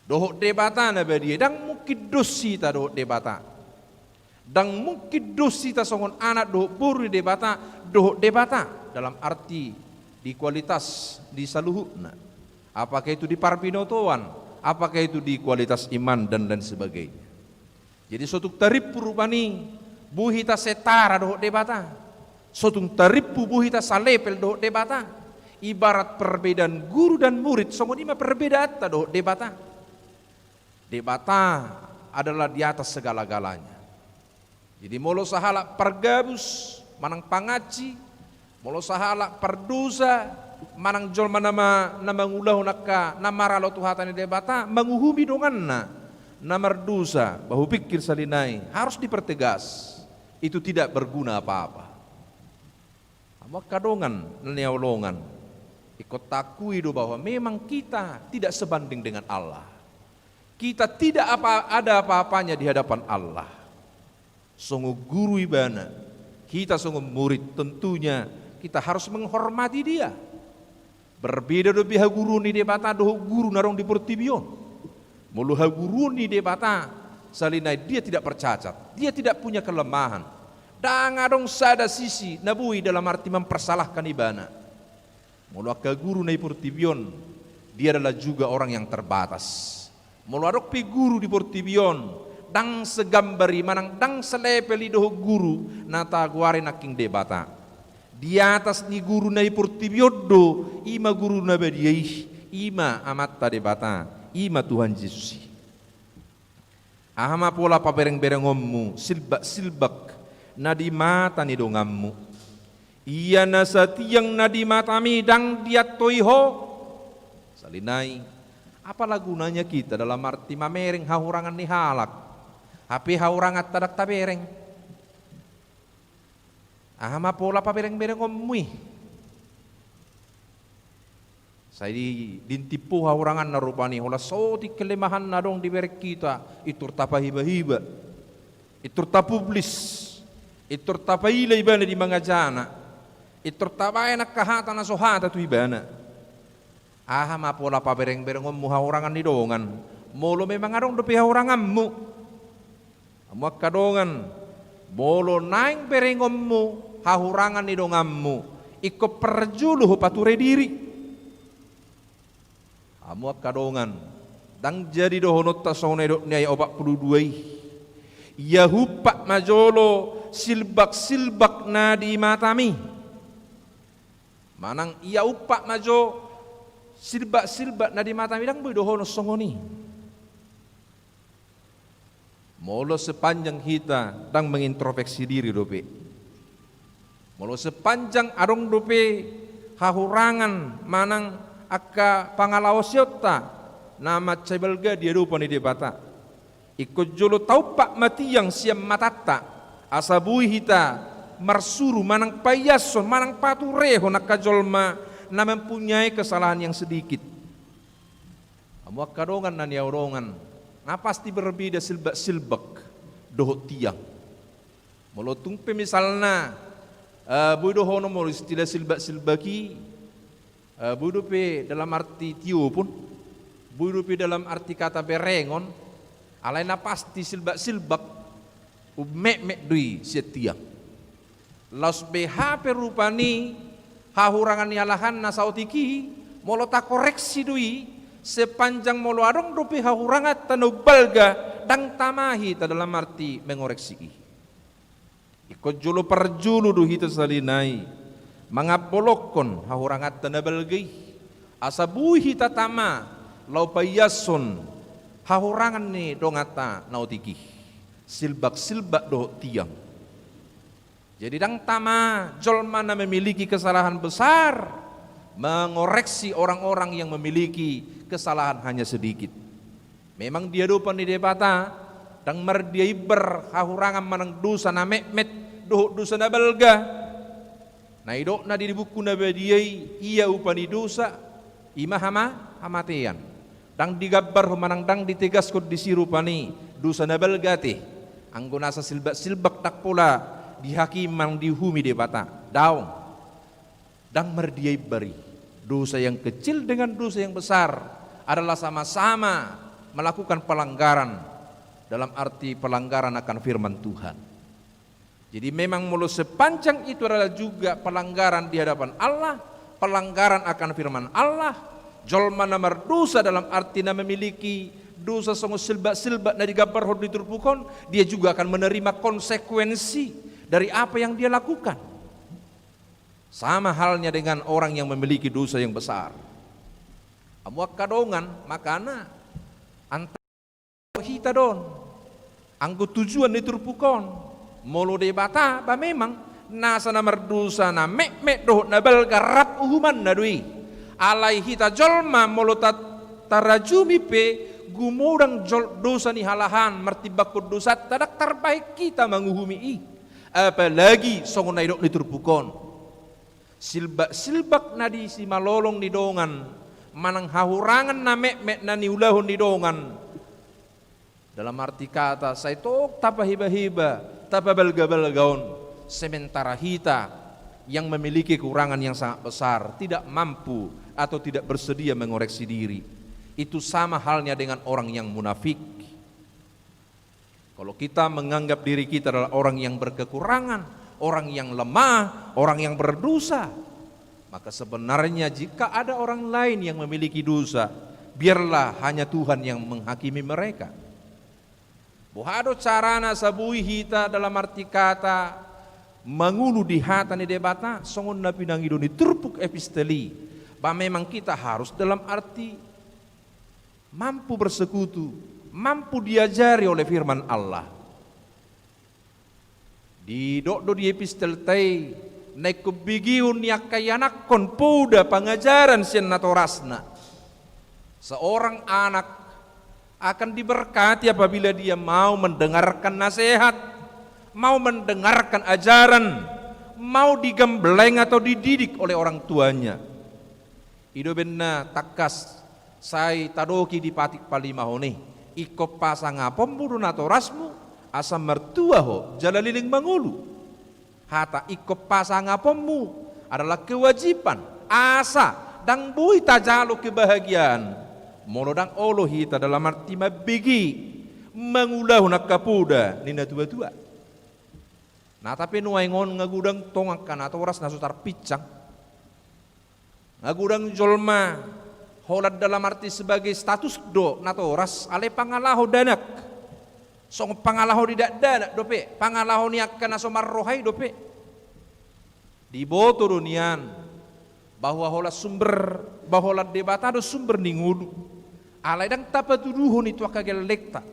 dohot Debata na badia. Ndang mungkin dos hita dohot Debata. Ndang mungkin dos hita songon anak dohot boru ni Debata dohot Debata, dalam arti di kualitas di saluhutna. Apakah itu di parbinotoan, apakah itu di kualitas iman dan lain sebagainya. Jadi so tung tarimpu rupani boi hita setara dohot Debata. So tung tarimpu boi hita salepel dohot Debata. Ibarat perbedaan guru dan murid, songon i ma perbedaanta dohot Debata. Debata adalah di atas segala-galanya. Jadi molo sahalak pargabus manang pangansi, molo sahalak pardosa manang jolma na ma-, na mangulahon angka na maralo tu hata ni Debata, manguhumi donganna na mardosa, ba hupikir sahali nai harus dipertegas. itu tidak berguna apa-apa. Hamu angka dongan na hinaholongan, ingkon taakui do bahwa memang kita tidak sebanding dengan Allah. Kita tidak apa, ada apa-apanya di hadapan Allah. Songon guru ibana, kita songon murid, tentunya kita harus menghormati dia. Berbeda dope haguruon ni Debata dohot guru na adong di portibi on. Molo haguruon ni Debata, sahali nai dia tidak bercacat, dia tidak punya kelemahan. Ndang adong sada sisi na boi dalam arti mempersalahkan ibana. Molo angka guru na di portibi on, dia adalah juga orang yang terbatas. Molo adong pe guru di portibi on, ndang segambar i manang ndang selevel i dohot guru na tagoari nangkin Debata. Di atas ni guru na di portibi on do, i ma guru na badia i, i ma Amanta Debata, i ma Tuhan Jesus i. Aha ma pola paberengberengonmu silbaksilbak na di mata ni donganmu? Ia nasa tiang na di matami ndang diantoi ho. Sahali nai, apalah gunanya kita dalam arti mamereng hahurangan ni halak, hape hahuranganta ndang tabereng? Aha ma pola paberengberengonmu i? Sai di, diintip ho hahuranganna rupani, holan saotik kelemahan na adong di bereng hita, pintor tapahibahiba, pintor tapublis, pintor tapaila ibana di mangajana, pintor tabaen angka hata na so hata tu ibana. Aha ma pola paberengberengonmu hahurangan ni dongan, molo memang adong dope hahuranganmu? Hamu angka dongan, molo naeng berengonmu hahurangan ni donganmu, ingkon parjolo ho pature diri. Hamu angka dongan, ndang jadi dohononta songon na nidok ni ayat opat pulu dua i. Ia humpat ma jolo silbaksilbak na di matami. Manang ia humpat ma jo silbaksilbak na di matami, ndang boi dohonon songon i. Molo sepanjang hita ndang mengintrospeksi diri dope, molo sepanjang adong dope hahurangan manang angka pangalaosionta na mansai balga di adopan ni Debata, ingkon jolo tahumpat ma tiang sian matanta, asa boi hita marsuru manang paiashon manang paturehon angka jolma na mempunyai kesalahan yang sedikit. Hamu angka dongan na hinaholongan, nga pasti berbeda silbaksilbak dohot tiang. Molo tung pe misalna, eh, boi dohonon molo istilah silbaksilbak i, eh, boi dope dalam arti tiopon, boi dope dalam arti kata berengon, alai na pasti silbaksilbak, ummetmet do i sian tiang. Laos beha pe rupani hahurangan ni halak an na saotik i, molo takoreksi do i, sepanjang molo adong dope hahuranganta na umbalga, ndang tama hita dalam arti mengoreksi i. Ingkon jolo parjolo do hita sahali nai mangambolongkon hahuranganta na balga i, asa boi hita tama laho paiashon hahurangan ni donganta na otik i, silbaksilbak dohot tiang. Jadi ndang tama jolma na memiliki kesalahan besar mengoreksi orang-orang yang memiliki kesalahan hanya sedikit. Memang di adopan ni Debata ndang mardia imbar hahurangan manang dosa na metmet dohot dosa na balga. Na nidokna di buku na badia i, ia upa ni dosa i ma hama-, hamatean. Ndang digambarhon manang ndang ditegaskon disi rupani dosa na balga ate, anggo nasa silbaksilbak ndang pola dihakimi manang diuhumi Debata. Daong. Ndang mardia imbar i. Dosa yang kecil dengan dosa yang besar adalah sama-sama melakukan pelanggaran, dalam arti pelanggaran akan firman Tuhan. Jadi memang molo sepanjang itu adalah juga pelanggaran di hadapan Allah, pelanggaran akan firman Allah, jolma na mardosa dalam arti na memiliki dosa songon silbaksilbak na digambarhon di turpuk on, dia juga akan menerima konsekuensi dari apa yang dia lakukan. Sama halnya dengan orang yang memiliki dosa yang besar. Hamu angka dongan, makana antara hita do on. Anggo tujuan ni turpuk on, molo Debata, ba memang nasa na mardosa na metmet dohot na balga rap uhumanna do i. Alai hita jolma molo ta-, tarajumi pe, gumodang jol-, dosa ni halak an martimbangkon dosanta, ndang tarbahen hita manguhumi i. Apalagi songon na nidok ni turpuk on, silbak-silbak na di simalolong ni dongan, manang hahurangan na metmet na niulahon ni dongan. Dalam arti kata, sai tong tapahebaheba, tapabalgabalga on, sementara hita yang memiliki kekurangan yang sangat besar, tidak mampu atau tidak bersedia mengoreksi diri. Itu sama halnya dengan orang yang munafik. Kalau kita menganggap diri kita adalah orang yang berkekurangan, orang yang lemah, orang yang berdosa, maka sebenarnya jika ada orang lain yang memiliki dosa, biarlah hanya Tuhan yang menghakimi mereka. Boha do carana asa boi hita, dalam arti kata, mangolu di hata ni Debata, songon na pinangido ni turpuk epistel i, bahwa memang kita harus, dalam arti, mampu bersekutu, mampu diajari oleh firman Allah. Didok do di epistelta i, na ingkon begehon ni angka ianakhon poda pangajaran sian natorasna. Seorang anak akan diberkati apabila dia mau mendengarkan nasihat, mau mendengarkan ajaran, mau digembleng atau dididik oleh orang tuanya. I do umbahen na tangkas sai tadok i di patik palimahon i: Ingkon pasangaponmu do natorasmu, asa martua ho jala leleng mangolu. Hata ingkon pasangaponmu adalah kewajiban, asa ndang boi tajalo kebahagiaan molo ndang olo hita, dalam arti, mambege mangulahon angka poda ni natuatua. Na, tapi nuaeng on nga godang tong angka natoras na so tarpinsang. Nga godang jolma holan, dalam arti, sebagai status do natoras, alai pangalaho dakdanak. Songon pangalaho ni dakdanak dope, pangalaho ni angka na so marroha i dope. Diboto do nian bahwa holan sumber, bahwa holan Debata do sumber ni ngolu. Alai ndang tapatuduhon i tu angka gellengta.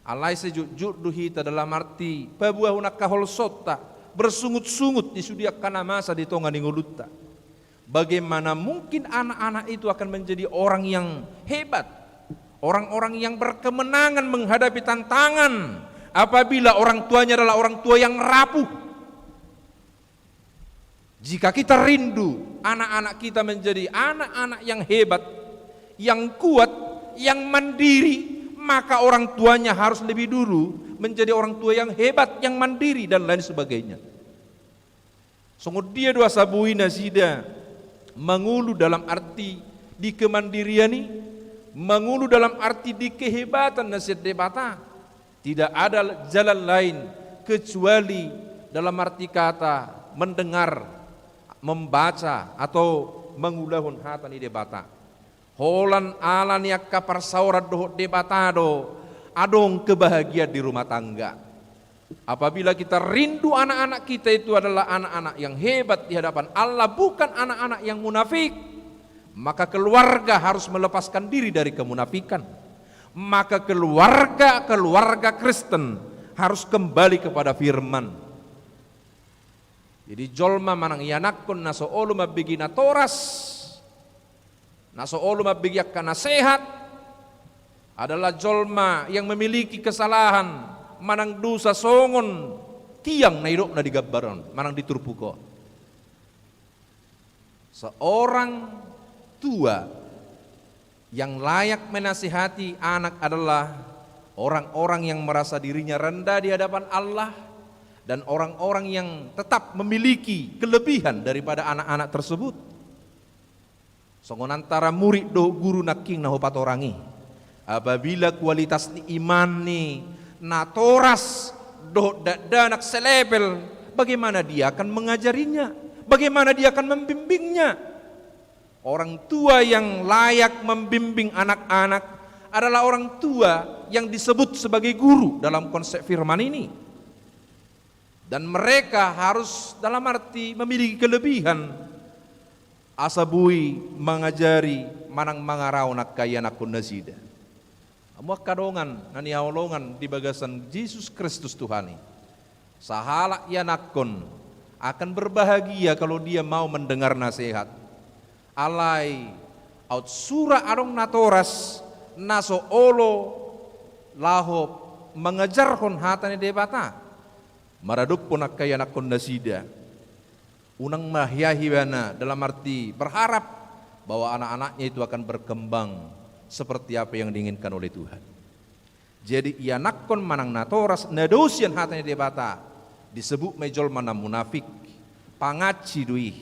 Alai sai jotjot do hita, dalam arti, paboahon angka holsonta, bersungut-sungut di sude angka na masa di tonga ni ngolunta. Bagaimana mungkin anak-anak itu akan menjadi orang yang hebat, orang-orang yang berkemenangan menghadapi tantangan, apabila orang tuanya adalah orang tua yang rapuh? Jika kita rindu anak-anak kita menjadi anak-anak yang hebat, yang kuat, yang mandiri, maka orang tuanya harus lebih dulu menjadi orang tua yang hebat, yang mandiri, dan lain sebagainya. Songon dia do asa boi nasida mangolu dalam arti di kemandirian i, mangolu dalam arti di kehebatan na sian Debata? Tidak ada jalan lain kecuali, dalam arti kata, mendengar, membaca, atau mangulahon hata ni Debata. Holan ala ni angka parsaoran dohot Debata do adong kebahagiaan di rumah tangga. Apabila kita rindu anak-anak kita itu adalah anak-anak yang hebat di hadapan Allah, bukan anak-anak yang munafik, maka keluarga harus melepaskan diri dari kemunafikan. Maka keluarga-keluarga Kristen harus kembali kepada firman. Jadi, jolma manang ianakhon na so olo mambege natoras, na so olo mambege angka nasehat, adalah jolma yang memiliki kesalahan manang dosa songon tiang na nidokna di gambar on manang di turpuk on. Seorang tua yang layak menasihati anak adalah orang-orang yang merasa dirinya rendah di hadapan Allah dan orang-orang yang tetap memiliki kelebihan daripada anak-anak tersebut. Songon antara murid dohot guru nangkin na hupatorang i. Apabila kualitas ni iman ni natoras dohot dakdanak selevel, bagaimana dia akan mengajarinya? Bagaimana dia akan membimbingnya? Orang tua yang layak membimbing anak-anak adalah orang tua yang disebut sebagai guru dalam konsep firman ini. Dan mereka harus, dalam arti, memiliki kelebihan, asa boi mangajari manang mangarahon angka ianakhon nasida. Hamu angka dongan na hinaholongan di bagasan Jesus Kristus Tuhan i, sahalak ianakhon akan berbahagia kalau dia mau mendengar nasihat. Alai aut sura adong natoras na so olo laho mangajarhon hata ni Debata. maradophon angka ianakhon nasida. Unang ma hea ibana dalam arti berharap bahwa anak-anaknya itu akan berkembang seperti apa yang diinginkan oleh Tuhan. Jadi ianakhon manang natoras na dao sian hata ni Debata disebut ma i jolma na munafik. Pangansi do i.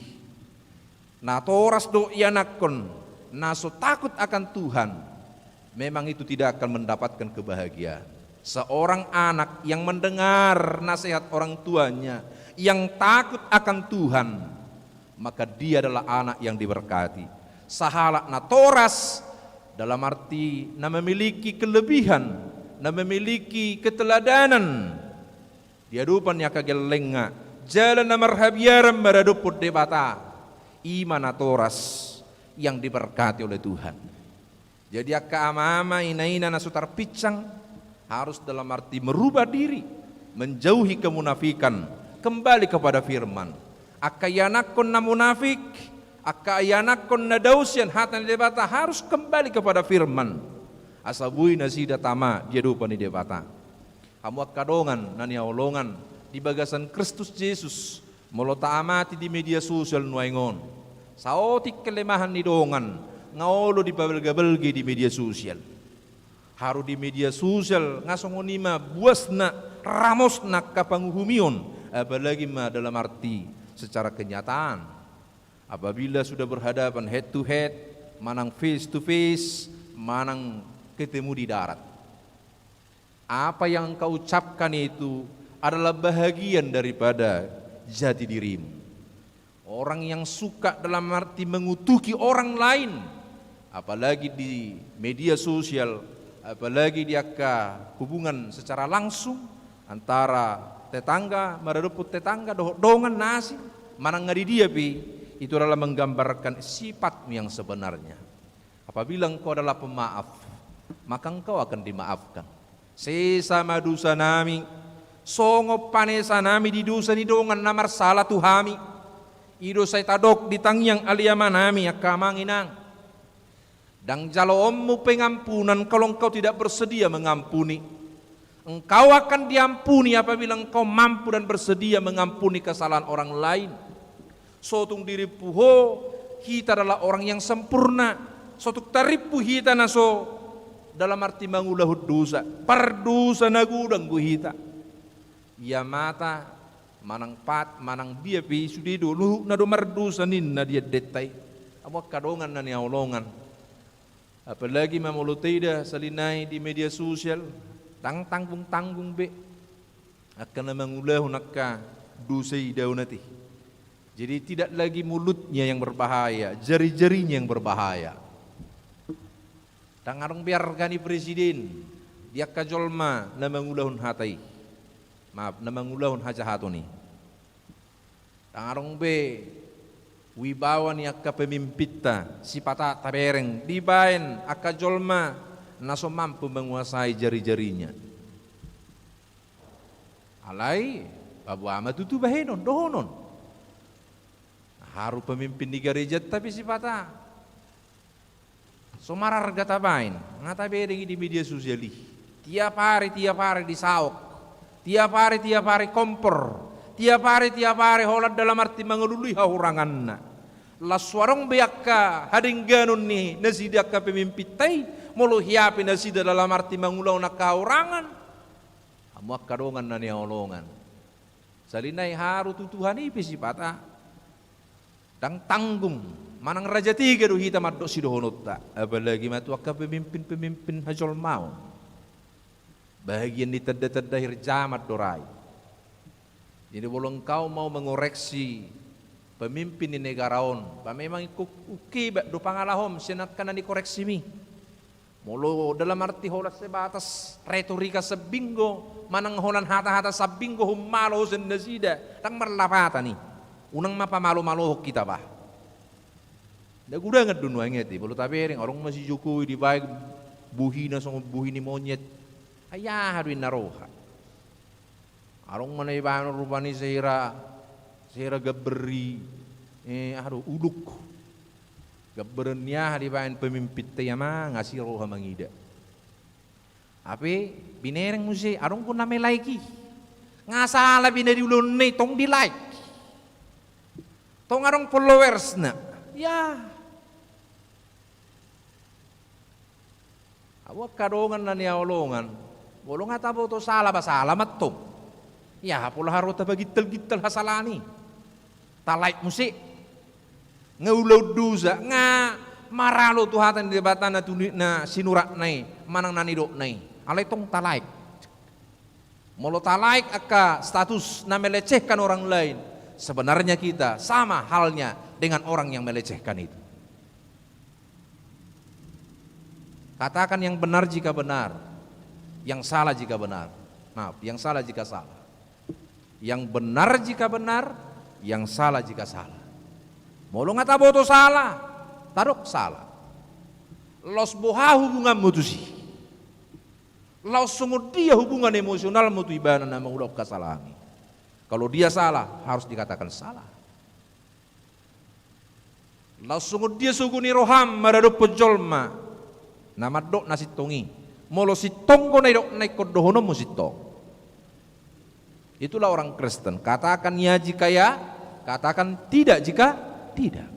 Natoras do ianakhon na so takut akan Tuhan, memang itu tidak akan mendapatkan kebahagiaan. Seorang anak yang mendengar nasihat orang tuanya, yang takut akan Tuhan, maka dia adalah anak yang diberkati. Sahalak natoras, dalam arti na memiliki kelebihan, na memiliki keteladanan, di adopan ni angka gellengna, jala na marhabiaran maradophon Debata, i ma natoras yang diberkati oleh Tuhan. Jadi angka ama-ama, ina-ina na so tarpinsang harus dalam arti merubah diri, menjauhi kemunafikan, kembali kepada firman. Angka ianakhon na munafik, angka ianakhon na dao sian hata ni Debata harus kembali kepada firman. Asa boi nasida tama di adopan ni Debata. Hamu angka dongan na nihaholongan di bagasan Kristus Jesus, molo taamati di media sosial nuaeng on, saotik kelemahan ni dongan nga olo dipabelga-belga di media sosial. Haru di media sosial nga songon i ma buasna, ramosna angka panguhumion, apalagi ma dalam arti secara kenyataan. Apabila sudah berhadapan head to head, manang face to face, manang ketemu di darat. Apa yang engkau ucapkan itu adalah bahagian daripada jati dirimu. Orang yang suka dalam arti mengutuki orang lain, apalagi di media sosial, apalagi di angka hubungan secara langsung antara tetangga, maradophon tetangga, dohot dongan na asing, manang nga di dia pe, itu adalah menggambarkan sifatmu yang sebenarnya. Apabila engkau adalah pemaaf, maka engkau akan dimaafkan. Sesa ma dosanami, songon panesanami di dosa ni dongan na marsala tu hami. I do sai tadok di tangiang ale amanami, angka amang inang. Ndang jaloonmu pengampunan kalau engkau tidak bersedia mengampuni. Engkau akan diampuni apabila engkau mampu dan bersedia mengampuni kesalahan orang lain. So tung dirimpu ho hita adalah orang yang sempurna. So tung tarimpu hita na so, dalam arti mangulahon dosa, pardosa na godang do hita. Ia mata manang pat, manang bia pe i sude do, luhutna do mardosa ninna di endenta i. Hamu angka dongan na nihaholongan. Apalagi ma molo taida sahali nai di media sosial, ndang tanggung-tanggung be angka na mangulahon angka dosa i daonat i. Jadi tidak lagi mulutnya yang berbahaya, jari-jarinya yang berbahaya. Ndang adong be arga ni presiden di angka jolma na mangulahon hata i. Maaf, na mangulahon hajahaton i. Ndang adong be wibawa ni angka pemimpinta sipata tabereng dibaen angka jolma na so mampu menguasai jari-jarinya. Alai paboa ma tutu bahenon, dohonon. Haru pemimpin ni garejanta pe sipata so mararga tabaen, nga tabereng i di media sosial i. Tiap ari, tiap ari disaok. Tiap ari, tiap ari kompor. Tiap ari, tiap ari holan dalam arti mangalului hahuranganna. Las so adong be angka hadengganon ni nasida angka pemimpinta i, molo hea pe nasida dalam arti mangulahon angka hahurangan. Hamu angka dongan na nihaholongan. Sahali nai haru tu Tuhan i pe sipata. Ndang tanggung, manang raja tega do hita mandok sidohononta, apalagi ma tu angka pemimpin-pemimpin hajolmaon. Bahagian ni tanda-tanda akhir zaman do ra i. Jadi molo engkau mau mengoreksi pemimpin ni negara on, ba memang ingkon ungkebat do pangalahom sian angka na nikoreksimi. Molo dalam arti holan sebatas retorika sambing do, manang holan hata-hata sambing do, hummalo sian nasida, ndang marlapatan i. Unang ma pamalo-malohon hita bah. Nda gudangan do nuaeng i, molo tabereng adong ma si Jokowi dibaen bohina songon bohi ni monyet. Ai aha do inna roha. Adong ma na ibaen rupani sahira, sahira gambar ni, eh, aha do, uluk. Gambaran ni aha dibaen pemimpinta i, amang, asi roha mangida. Hape binereng muse, adong do na melike i. Nga sala be na di ulaonna i, tong di like. Tong adong followersna. Ya. Ahu angka dongan na nihaholongan, molo nga taboto sala ba sala ma tong. Ya, pola haru tapagintal-gintal hasalaan i. Ta like muse. Nga ulaon dosa, nga maralo tu hata ni Debata na tuni-, na sinuratna i, manang na nidokna i. Alai tong ta like. Molo ta like angka status na melecehkan orang lain, sebenarnya kita sama halnya dengan orang yang melecehkan itu. Katakan yang benar jika benar, yang salah jika benar. Maaf, yang salah jika salah. Yang benar jika benar, yang salah jika salah. Molo nga taboto sala, tadok sala. Laos boha hubunganmu tusi? Laos songon dia hubungan emosionalmu tu ibana na mangulahon hasalaan i? Kalau dia salah, harus dikatakan salah. Laos songon dia sogo ni roham maradophon jolma na mandok na sintong i? Molo sintong do na nidok na ingkon dohononmu sintong. Itulah orang Kristen. Katakan ya jika ya, katakan tidak jika tidak.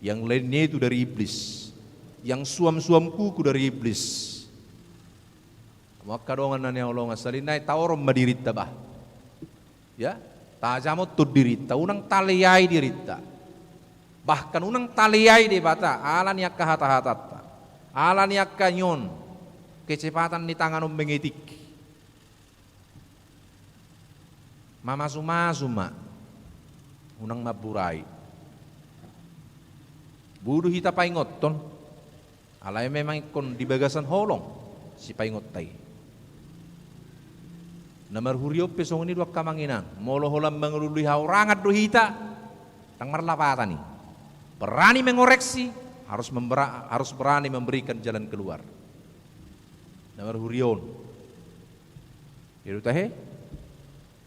Yang lainnya itu dari iblis. Yang suam-suam kuku dari iblis. Hamu angka dongan na nihaholongan, sahali nai taorom ma dirinta bah. Ya, tajamothon dirinta, unang taleai dirinta. Bahkan unang taleai Debata, ala ni angka hata-hatanta. Ala ni angka nion, kecepatan ni tangan on mengetik. Mamasu-masu ma, unang mamburai. Boi do hita paingothon, alai memang ingkon di bagasan holong sipaingotta i. Na marhurion pe songon i do angka amang inang, molo holan mangalului hahurangan do hita, ndang marlapatan i. Berani mengoreksi, harus membera-, harus berani memberikan jalan keluar. Na marhurion. Ia do tahe?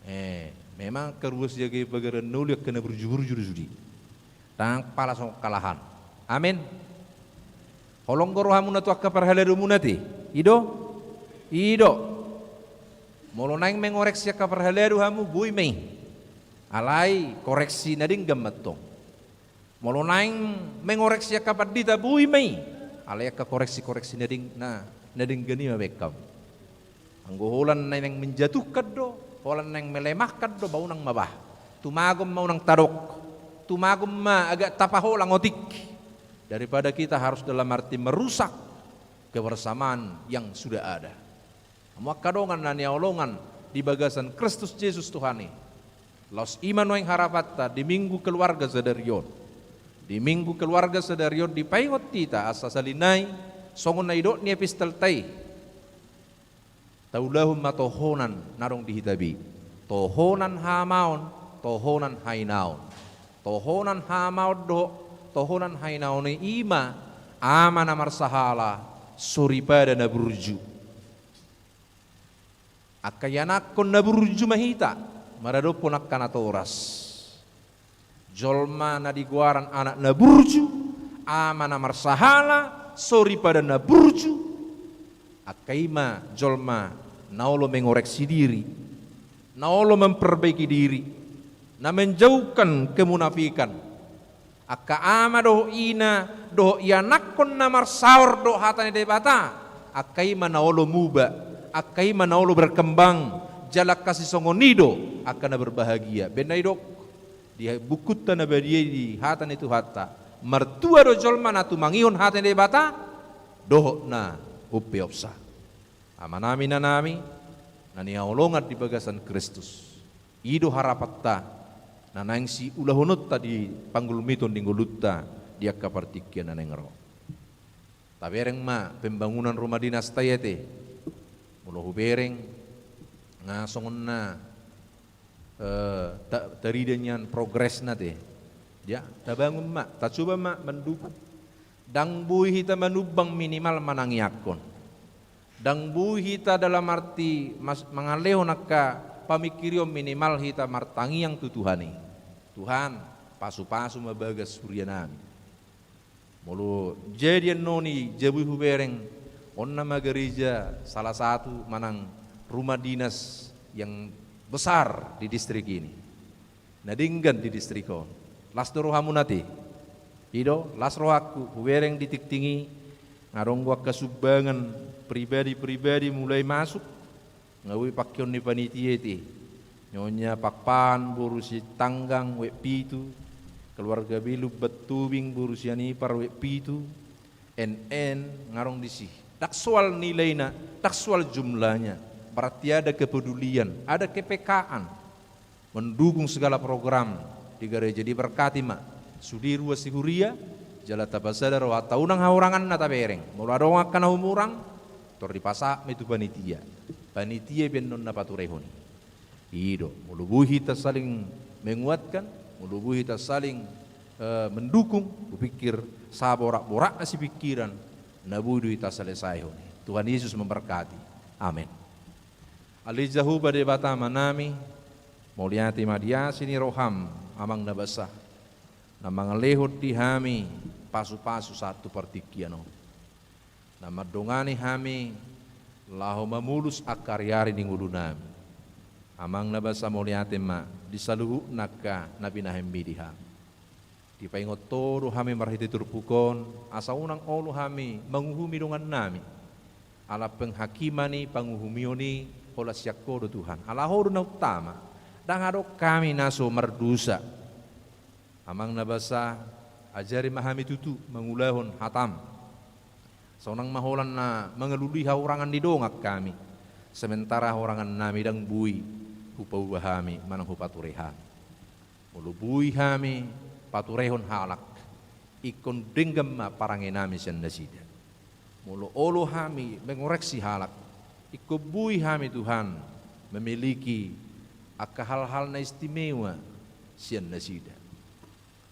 Eh, memang angka ruas jaga i pagaran na uli angka na burju-burju do sude. Ndang pala songon angka lahan. Amen. Holong do rohamuna tu angka parhaladomuna te. I do? I do. Molo naeng mengoreksi angka parhalado hamu, boi ma i. Alai koreksi na denggan ma tong. Molo naeng mengoreksi angka pandita, boi ma i. Alai angka koreksi-koreksi na deng-, na, na denggan i ma baen hamu. Anggo holan naeng menjatuhkan do, holan naeng melemahkan do, ba unang ma bah. Tumagon ma unang tadok. Tumagon ma agak tapaholang otik. Daripada kita harus dalam arti merusak kebersamaan yang sudah ada. Hamu angka dongan na nihaholongan di bagasan Kristus Jesus Tuhan i. Laos i ma nuaeng harapanta di Minggu Keluarga sadari on. Di Minggu Keluarga sadari on dipaingot hita asa sahali nai, songon na nidok ni epistelta i. Taulahon ma tohonan na adong di hita be. Tohonan haamaon, tohonan hainaon. Tohonan haamaon dohot tohonan hainaon i, i ma ama na marsahala, soripada na burju. Angka ianakhon na burju ma hita, maradophon angka natoras. Jolma na digoaran anak na burju, ama na marsahala, soripada na burju. Angka i ma jolma na olo mengoreksi diri, na olo memperbaiki diri, na menjauhkan kemunafikan. Angka ama dohot ina, dohot ianakhon na marsaor dohot hata ni Debata, angka i ma na olo muba, angka i ma na olo berkembang, jala angka sisongon i do angka na berbahagia. Baen na didok di bukunta na badia i, di hata ni Tuhanta, martua do jolma na tumangihon hata ni Debata dohot na umpeopsa. Amanami, inanami na nihaholongan di bagasan Kristus. I do harapanta na naeng siulahononta di panggulmiton ni ngolunta di angka partingkian na naeng ro. Tabereng ma pembangunan rumah dinasta i ate. Molo hubereng, nga songon na, eh, ta-, tarida nian progresna te. Ya, tabangun ma, tacoba ma mandukung. Ndang boi hita manumbang minimal manangiangkon. Ndang boi hita dalam arti mas-, mangalehon angka pamingkirion, minimal hita martangiang tu Tuhan i. Tuhan, pasu-pasu ma bagas hurianami. Molo jadi annon i jabu i hubereng, on nama gareja salah satu manang rumah dinas yang besar di distrik ini, na denggan di distrik on. Las do rohamuna ate? I do, las rohangku, hubereng di tingting i, nga adong angka sumbangan pribadi-pribadi mulai masuk, nga boi pangkeon ni panitia ate. Nyonya Pakpahan boru Sitanggang, wijk pitu, keluarga Biluk Batubing boru Sianipar, wijk pitu, en en, nga adong disi. Ndang soal nilaina, ndang soal jumlahnya. Berarti ada kepedulian, ada kepekaan mendukung segala program di gareja. Diberkati ma sude ruas ni huria, jala tapasada rohanta, unang hahuranganna tabereng. Molo adong angka na humurang, tor dipasahat ma i tu panitia. Panitia i pe annon na paturehon i. I do, molo boi hita saling menguatkan, molo boi hita saling, eh, mendukung, hupikir saborat-boratna sipingkiran, na boi do hita selesaihon i. Tuhan Yesus memberkati. Amen. Ale Jahowa Debata Amanami, mauliate ma di asi ni roham, Amang na basa, na mangalehon di hami pasu-pasu sahat tu partingkian on. Na mandongani hami laho mamolus angka ari-ari ni ngolunami. Amang na basa, mauliate ma di saluhutna angka na pinahenmi di hami. Dipaingot Ho do hami marhite turpuk on, asa unang olo hami manguhumi dongannami. Ala penghakiman i, panguhumion i, holan sian Ho do Tuhan. Ala Ho do na utama. Ndang adong hami na so mardosa. Amang na basa, ajari ma hami tutu mangulahon hatam. Asa unang ma holan na mangalului hahurangan ni dongan hami, sementara hahurangannami ndang boi hupauba hami manang hupature hami. Molo boi hami paturehon halak, ingkon denggan ma parangenami sian nasida. Molo olo hami mengoreksi halak, ingkon boi hami, Tuhan, memiliki angka hal-hal na istimewa sian nasida.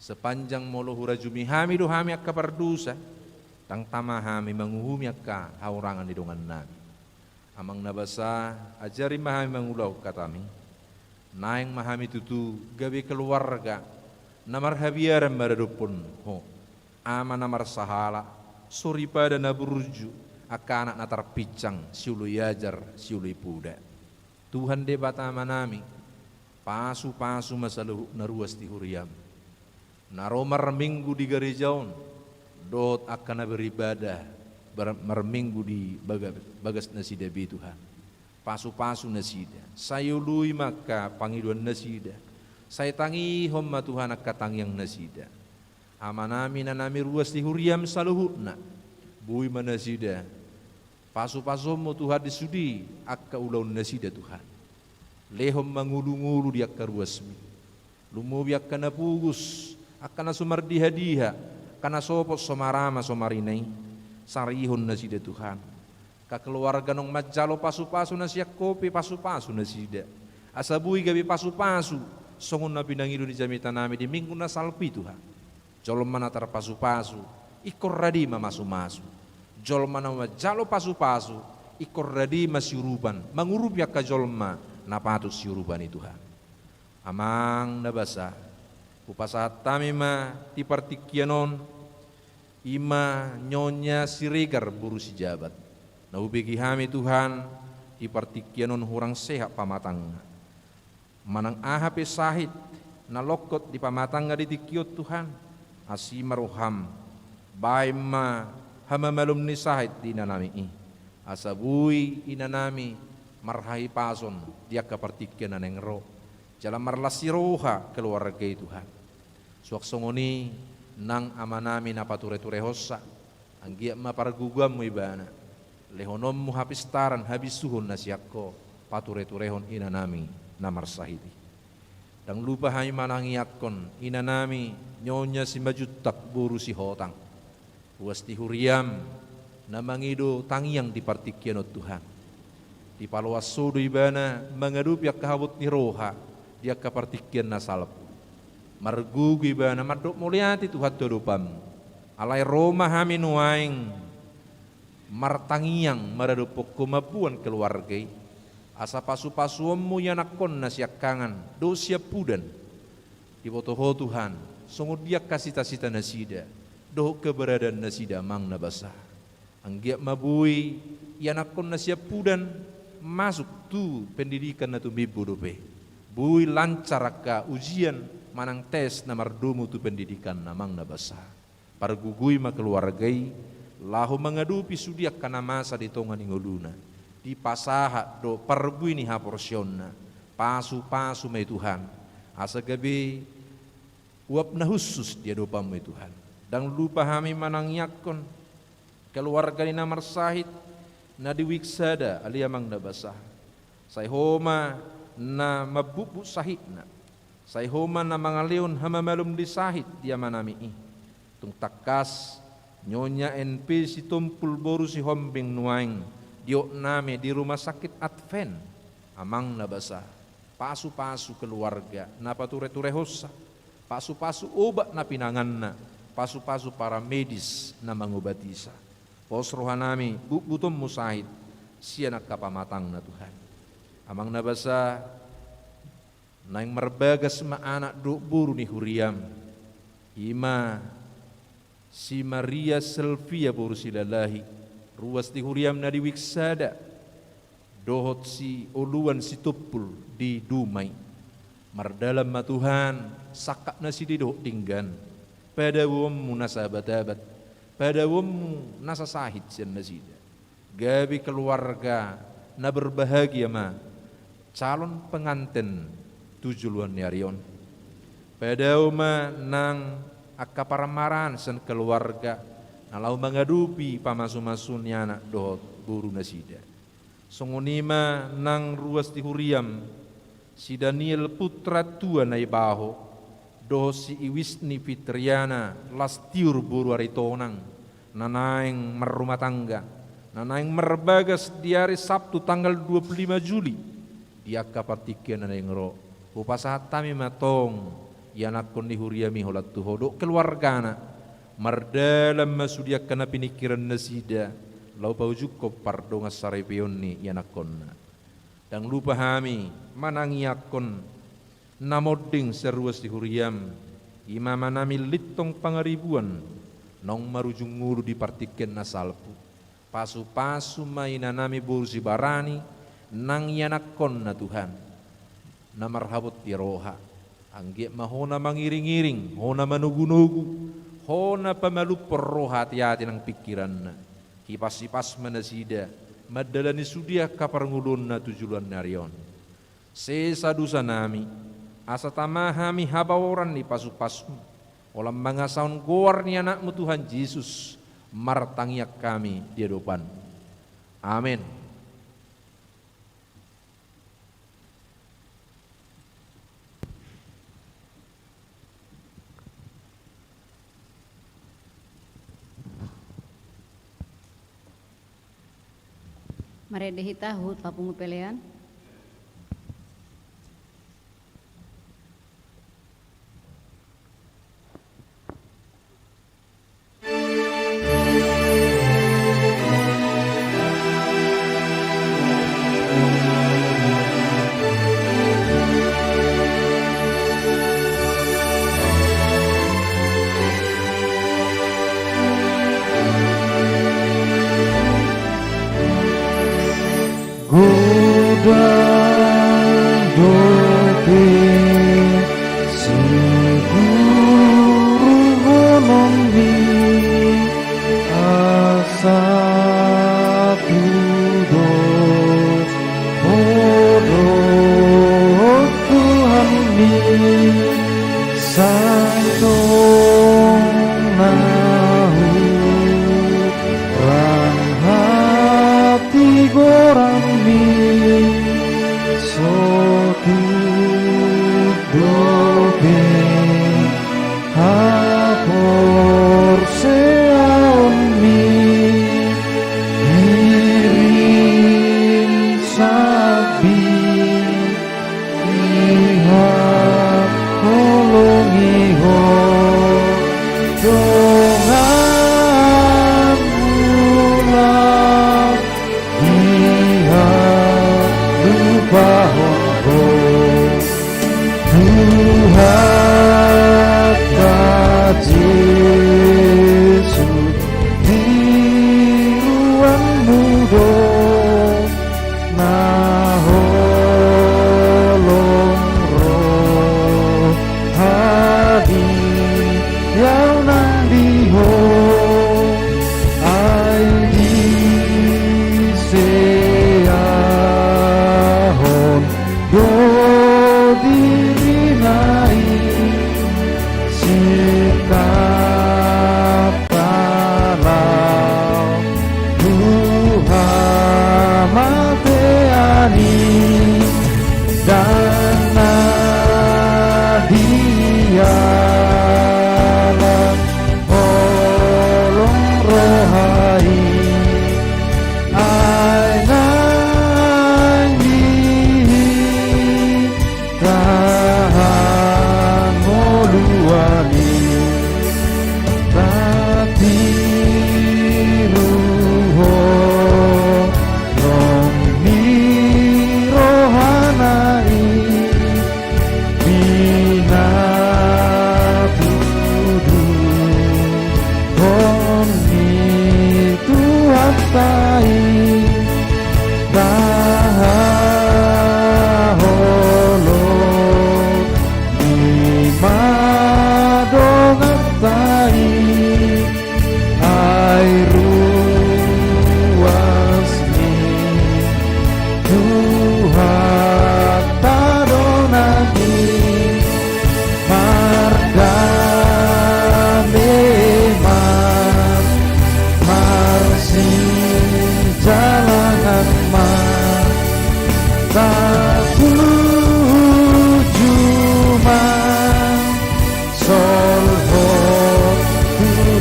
Sepanjang molo hurajumi hami do hami angka pardosa, ndang tama hami manguhumi angka hahurangan ni dongannami. Amang na basa, ajari ma hami mangulahon hatami. Naeng ma hami tutu gabe keluarga na marhabiaran maradophon Ho. Ama na marsahala, soripada na burju, angka anak na tarpinsang, sioloi ajar, sioloi poda. Tuhan Debata Amanami, pasu-pasu ma saluhut na ruas di huriam, na ro marminggu di gareja on, dohot angka na beribadah bar-, marminggu di baga-, bagas nasida be, Tuhan. Pasu-pasu nasida, sai oloi ma angka pangidoan nasida, sai tangihon ma, Tuhan, angka tangiang nasida. Amanami, inanami ruas di huriam saluhutna, boi ma nasida pasu-pasuonmu, Tuhan, di sude angka ulaon nasida, Tuhan. Lehon ma ngolu-ngolu di angka ruasmi. Lumobi angka na pogos, angka na so mardiha-diha, angka na sopot so marama so marina i. Sarihon nasida, Tuhan. Angka keluarga naung manjalo pasu-pasu na sian Ho pe, pasu-pasu nasida. Asa boi gabe pasu-pasu, songon na pinangido ni jamitanami di minggu na salpu i, Tuhan. Jolma na tarpasu-pasu, ingkon rade ma masu-masu. Jolma na manjalo pasu-pasu, ingkon rade ma siurupan, mangurupi angka jolma na patut siurupan i, Tuhan. Amang na basa, hupasahat hami ma di partingkian on, i ma Nyonya Siregar boru Sijabat. Na hubege hami, Tuhan, di partingkian on hurang sehat pamatangna. Manang aha pe sahit na longkot di pamatangna di tingki on, Tuhan, asi ma roham, baen ma hamamalum ni sahit di inanami i, asa boi inanami marhahipason di angka partingkian na naeng ro, jala marlas ni roha keluarga i, Tuhan. Suang songon i nang amanami na pature-turehonsa, anggiat ma pargogoanmu ibana, lehononmu hapistaran habisuhon na sian Ho, pature-turehon inanami na marsahit i. Ndang lupa hami manangiangkon inanami Nyonya Simanjuntak boru Sihotang, ruas ni huriam, na mangido tangiang di partingkian on, Tuhan. Dipaloas Ho do ibana mangadopi angka habot ni roha di angka partingkian na salpu. Margogo ibana mandok mauliate, Tuhan, tu adopanmu. Alai ro ma hami nuaeng martangiang maradophon Ho mamboan keluarga i, asa pasu-pasuonmu ianakhonna siangkangan dohot siampudan. Diboto Ho, Tuhan, songon dia angka sita-sita nasida dohot keberadaan nasida, Amang na basa. Anggiat ma boi ianakhonna siampudan, masuk tu pendidikan na tumimbo dope. Boi lancar angka ujian manang tes na mardomu tu pendidikan na amang na basa. Pargogoi ma keluarga i, laho mangadopi sude angka na masa di tonga ni ngoluna. Dipasahat do parbue ni haporseaonna. Pasu-pasu ma i Tuhan. Asa gabe uap na hushus di adopanmu i Tuhan. Ndang lupa hami manangiangkon keluarga ni na marsahit, na di Wiksada, ale amang na basa. Sai Ho ma na mambutbut sahitna. Sai Ho ma na mangalehon hamamalum di sahit di amanami i. Tung tangkas, Nyonya N P Sitompul boru Sihombing nuaeng diok nami di Rumah Sakit Advent, amang na basa. Pasu-pasu keluarga na pature-turehonsa. Pasu-pasu obat na pinanganna. Pasu-pasu paramedis na mangobatisa. Pos rohanami, butbutonmu sahit sian angka pamatangna Tuhan. Amang na basa, naeng marbagas ma anak dohot boru ni huriam. I ma si Maria Selvia boru Silalahi, ruas di huriam na di Wiksada, dohot si Oluan Sitompul di Dumai. Mardalan ma Tuhan sangkap nasida dohot denggan. Padaoonmu na saabat-abat, padaoonmu na sasahit sian nasida. Gabe keluarga na berbahagia ma calon penganten tu joloan ni ari on. Padao ma nang angka parmaraan sian keluarga na laho mangadopi pamasu-masu ni anak dohot boru nasida. Songon i ma nang ruas di huriam, si Daniel Putra tua Naibaho, dohot si Iwisni Fitriana Lastiur boru Aritonang, na naeng marrumah tangga, na naeng marbagas di ari Sabtu tanggal dua puluh lima Juli, di angka partingkian na naeng ro. Hupasahat hami ma tong ianakhon ni huriami holan tu Ho dohot keluargana. Mardalan ma sude angka na piningkiran nasida, laho paujunghon pardongansaripeon ni ianakhonna. Ndang lupa hami manangiangkon na monding sian ruas di huriam, i ma amanami Lintong Pangaribuan, naung marujung ngolu di partingkian na salpu. Pasu-pasu ma inanami boru Sibarani nang ianakhonna Tuhan, na marhabot di roha. Anggiat ma Ho na mangiring-iring, Ho na manogu-nogu, Ho na pamalumhon roha, ate-ate nang pingkiranna. Hipas-hipas ma nasida mandalani sude angka parngoluonna tu joloan ni ari on. Sesa dosanami, asa tama hami habaoran ni pasu-pasum, holan mangasahon goar ni Anakmu Tuhan Jesus, martangiang hami di adopanMu. Amen. Marende hita huhut papungu pelean. Godang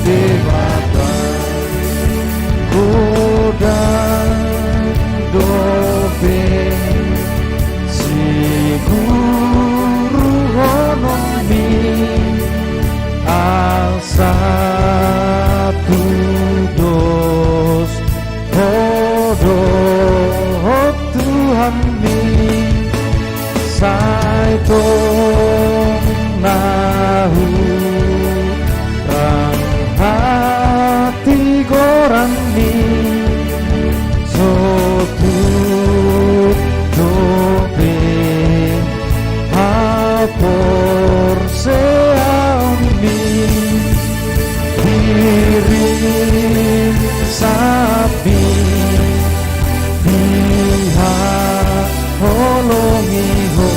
Debata, godang dope siguruhononmi, asa tudos Ho dohot Tuhanmi, sai tong na hurang hatigoranmi, sotung dope haporseaonmi. Diring sambi dihaholongi Ho,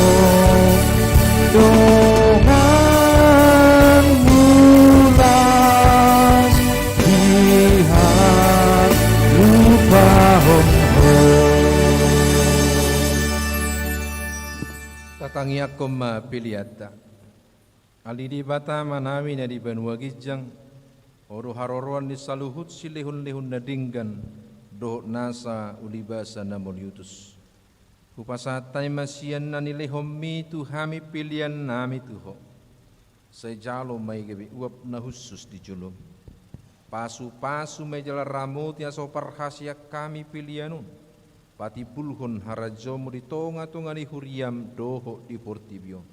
dongan mulas dihalupahon Ho. Tatangiangkon ma peleanta. Ale Debata Amanami na di banua ginjang, Ho do haroroan ni saluhut silehonlehon na denggan dohot nasa ulibasa na mauliutus. Hupasahat hami ma sian na nilehonmi tu hami peleannami tu Ho. Sai jalo ma i gabe uap na hushus di jolomi. Pasupasu ma i jala ramoti asa huparhaseang hami pelean on patimbulhon harajaonmu di tongatonga ni huriam dohot di portibi on.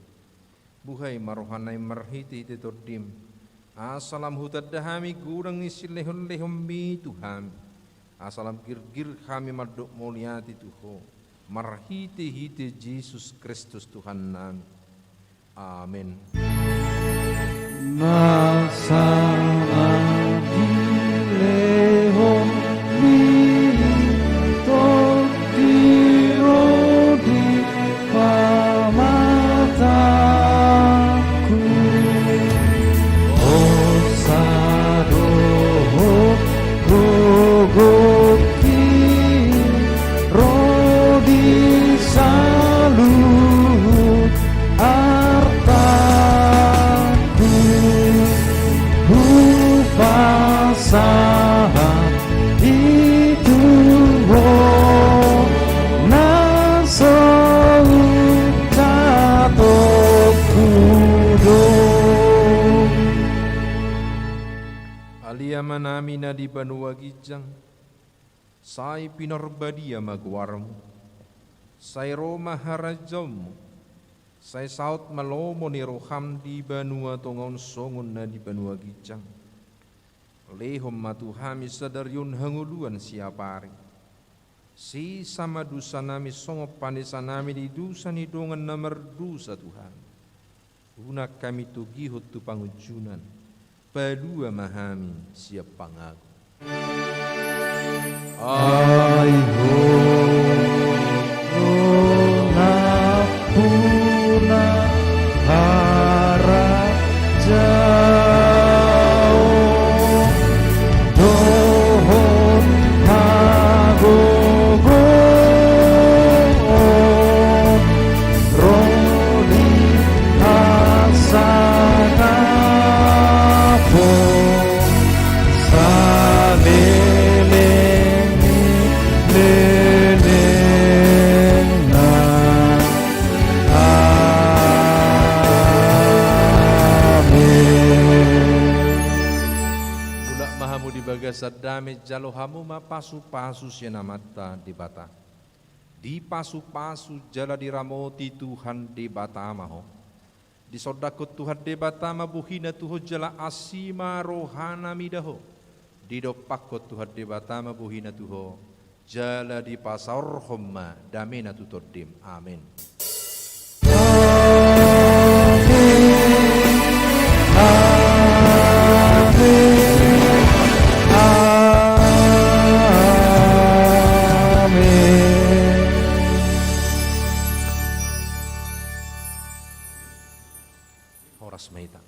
Buhai ma rohanami marhitehite Tondim, asa lam hutanda hami godang ni silehonlehonmi tu hami, asa lam girgir hami mandok mauliate tu Ho, marhitehite Jesus Kristus Tuhannami. Amen. Nasa na dilehonmi Tondi ro di pamatangku, hosa dohot gogohi ro di saluhut artangku, hupasahat i tu Ho na so uncatonku do. Ale Amanami na di banua ginjang, sai pinorbadia ma goarmu, sai ro ma harajaonmu, sai saut ma lomo ni roham di banua tonga on songon na di banua ginjang. Lehon ma tu hami sadari on hangoluan siapari. Sesa ma dosanami songon panesanami di dosa ni dongan na mardosa tu hami. Unang hami togihon tu pangunjunan, palua ma hami sian pangago. Ai Ho do nampuna harajaon dohot hagogoon ro di hasangapon saleleng ni lelengna. Amen. Mulak ma hamu di bagasan dame, jalo hamu ma pasupasu sian Amanta Debata. Dipasupasu jala diramoti Tuhan Debata ma ho. Disondangkon Tuhan Debata ma bohina tu ho jala asi ma rohana mida ho. Didompakkon Tuhan Debata ma bohina tu ho jala dipasaorhon ma damena tu tondim. Amen. Amen. Amen. Amen. Horas ma hita.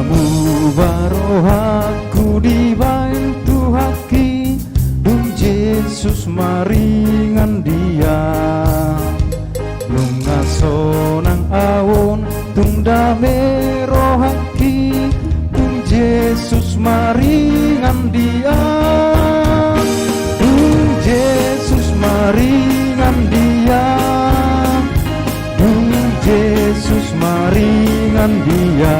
Muba rohangku dibahen Tuhanki, dung Jesus maringan dia. Nunga sonang ahu on, tung dame rohangki, dung Jesus maringan dia. Dung Jesus maringan dia. Dung Jesus maringan dia.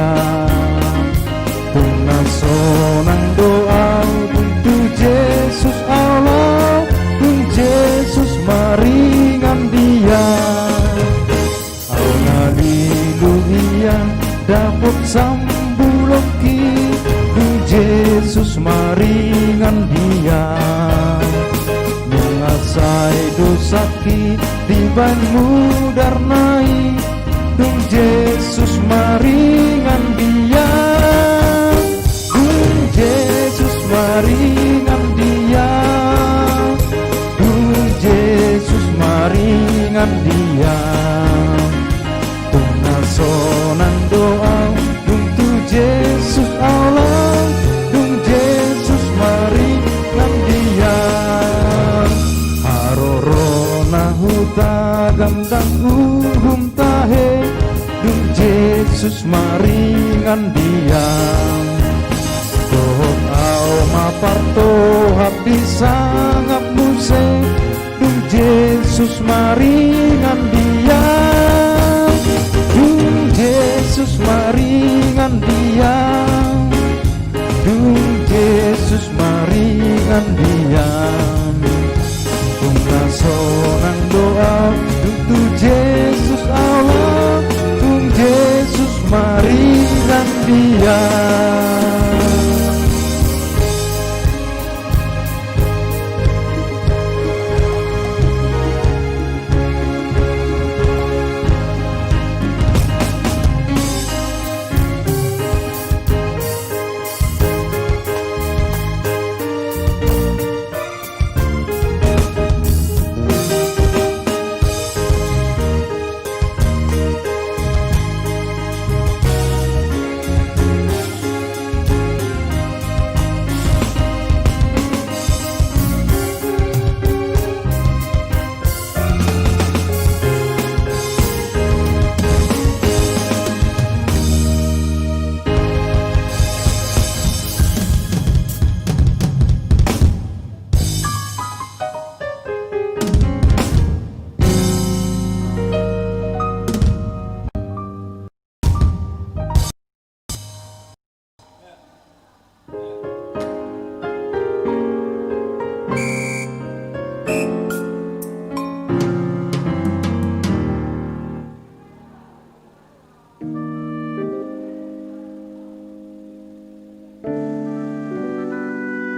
Tung na sonang do ahu, dung tu Jesus ahu laho, dung Jesus maringan dia. Ahu na lilu hian, dapot sambulonki, dung Jesus maringan dia. Nunga sai dosangki dibahen mudarna i, dung Jesus maringan dia. Dung Jesus maringan dia. Dung Jesus maringan dia. Tung na sonang do ahu, dung tu Jesus ahu laho, dung Jesus maringan dia. Haroro na hutagam ndang uhum tahe, dung Jesus maringan dia. Dohot ahu ma partohap di sangap muse, dung Jesus maringan dia. Dung Jesus maringan dia. Dung Jesus maringan dia. Tung na sonang do ahu, dung tu Jesus ahu laho, dung Jesus maringan dia.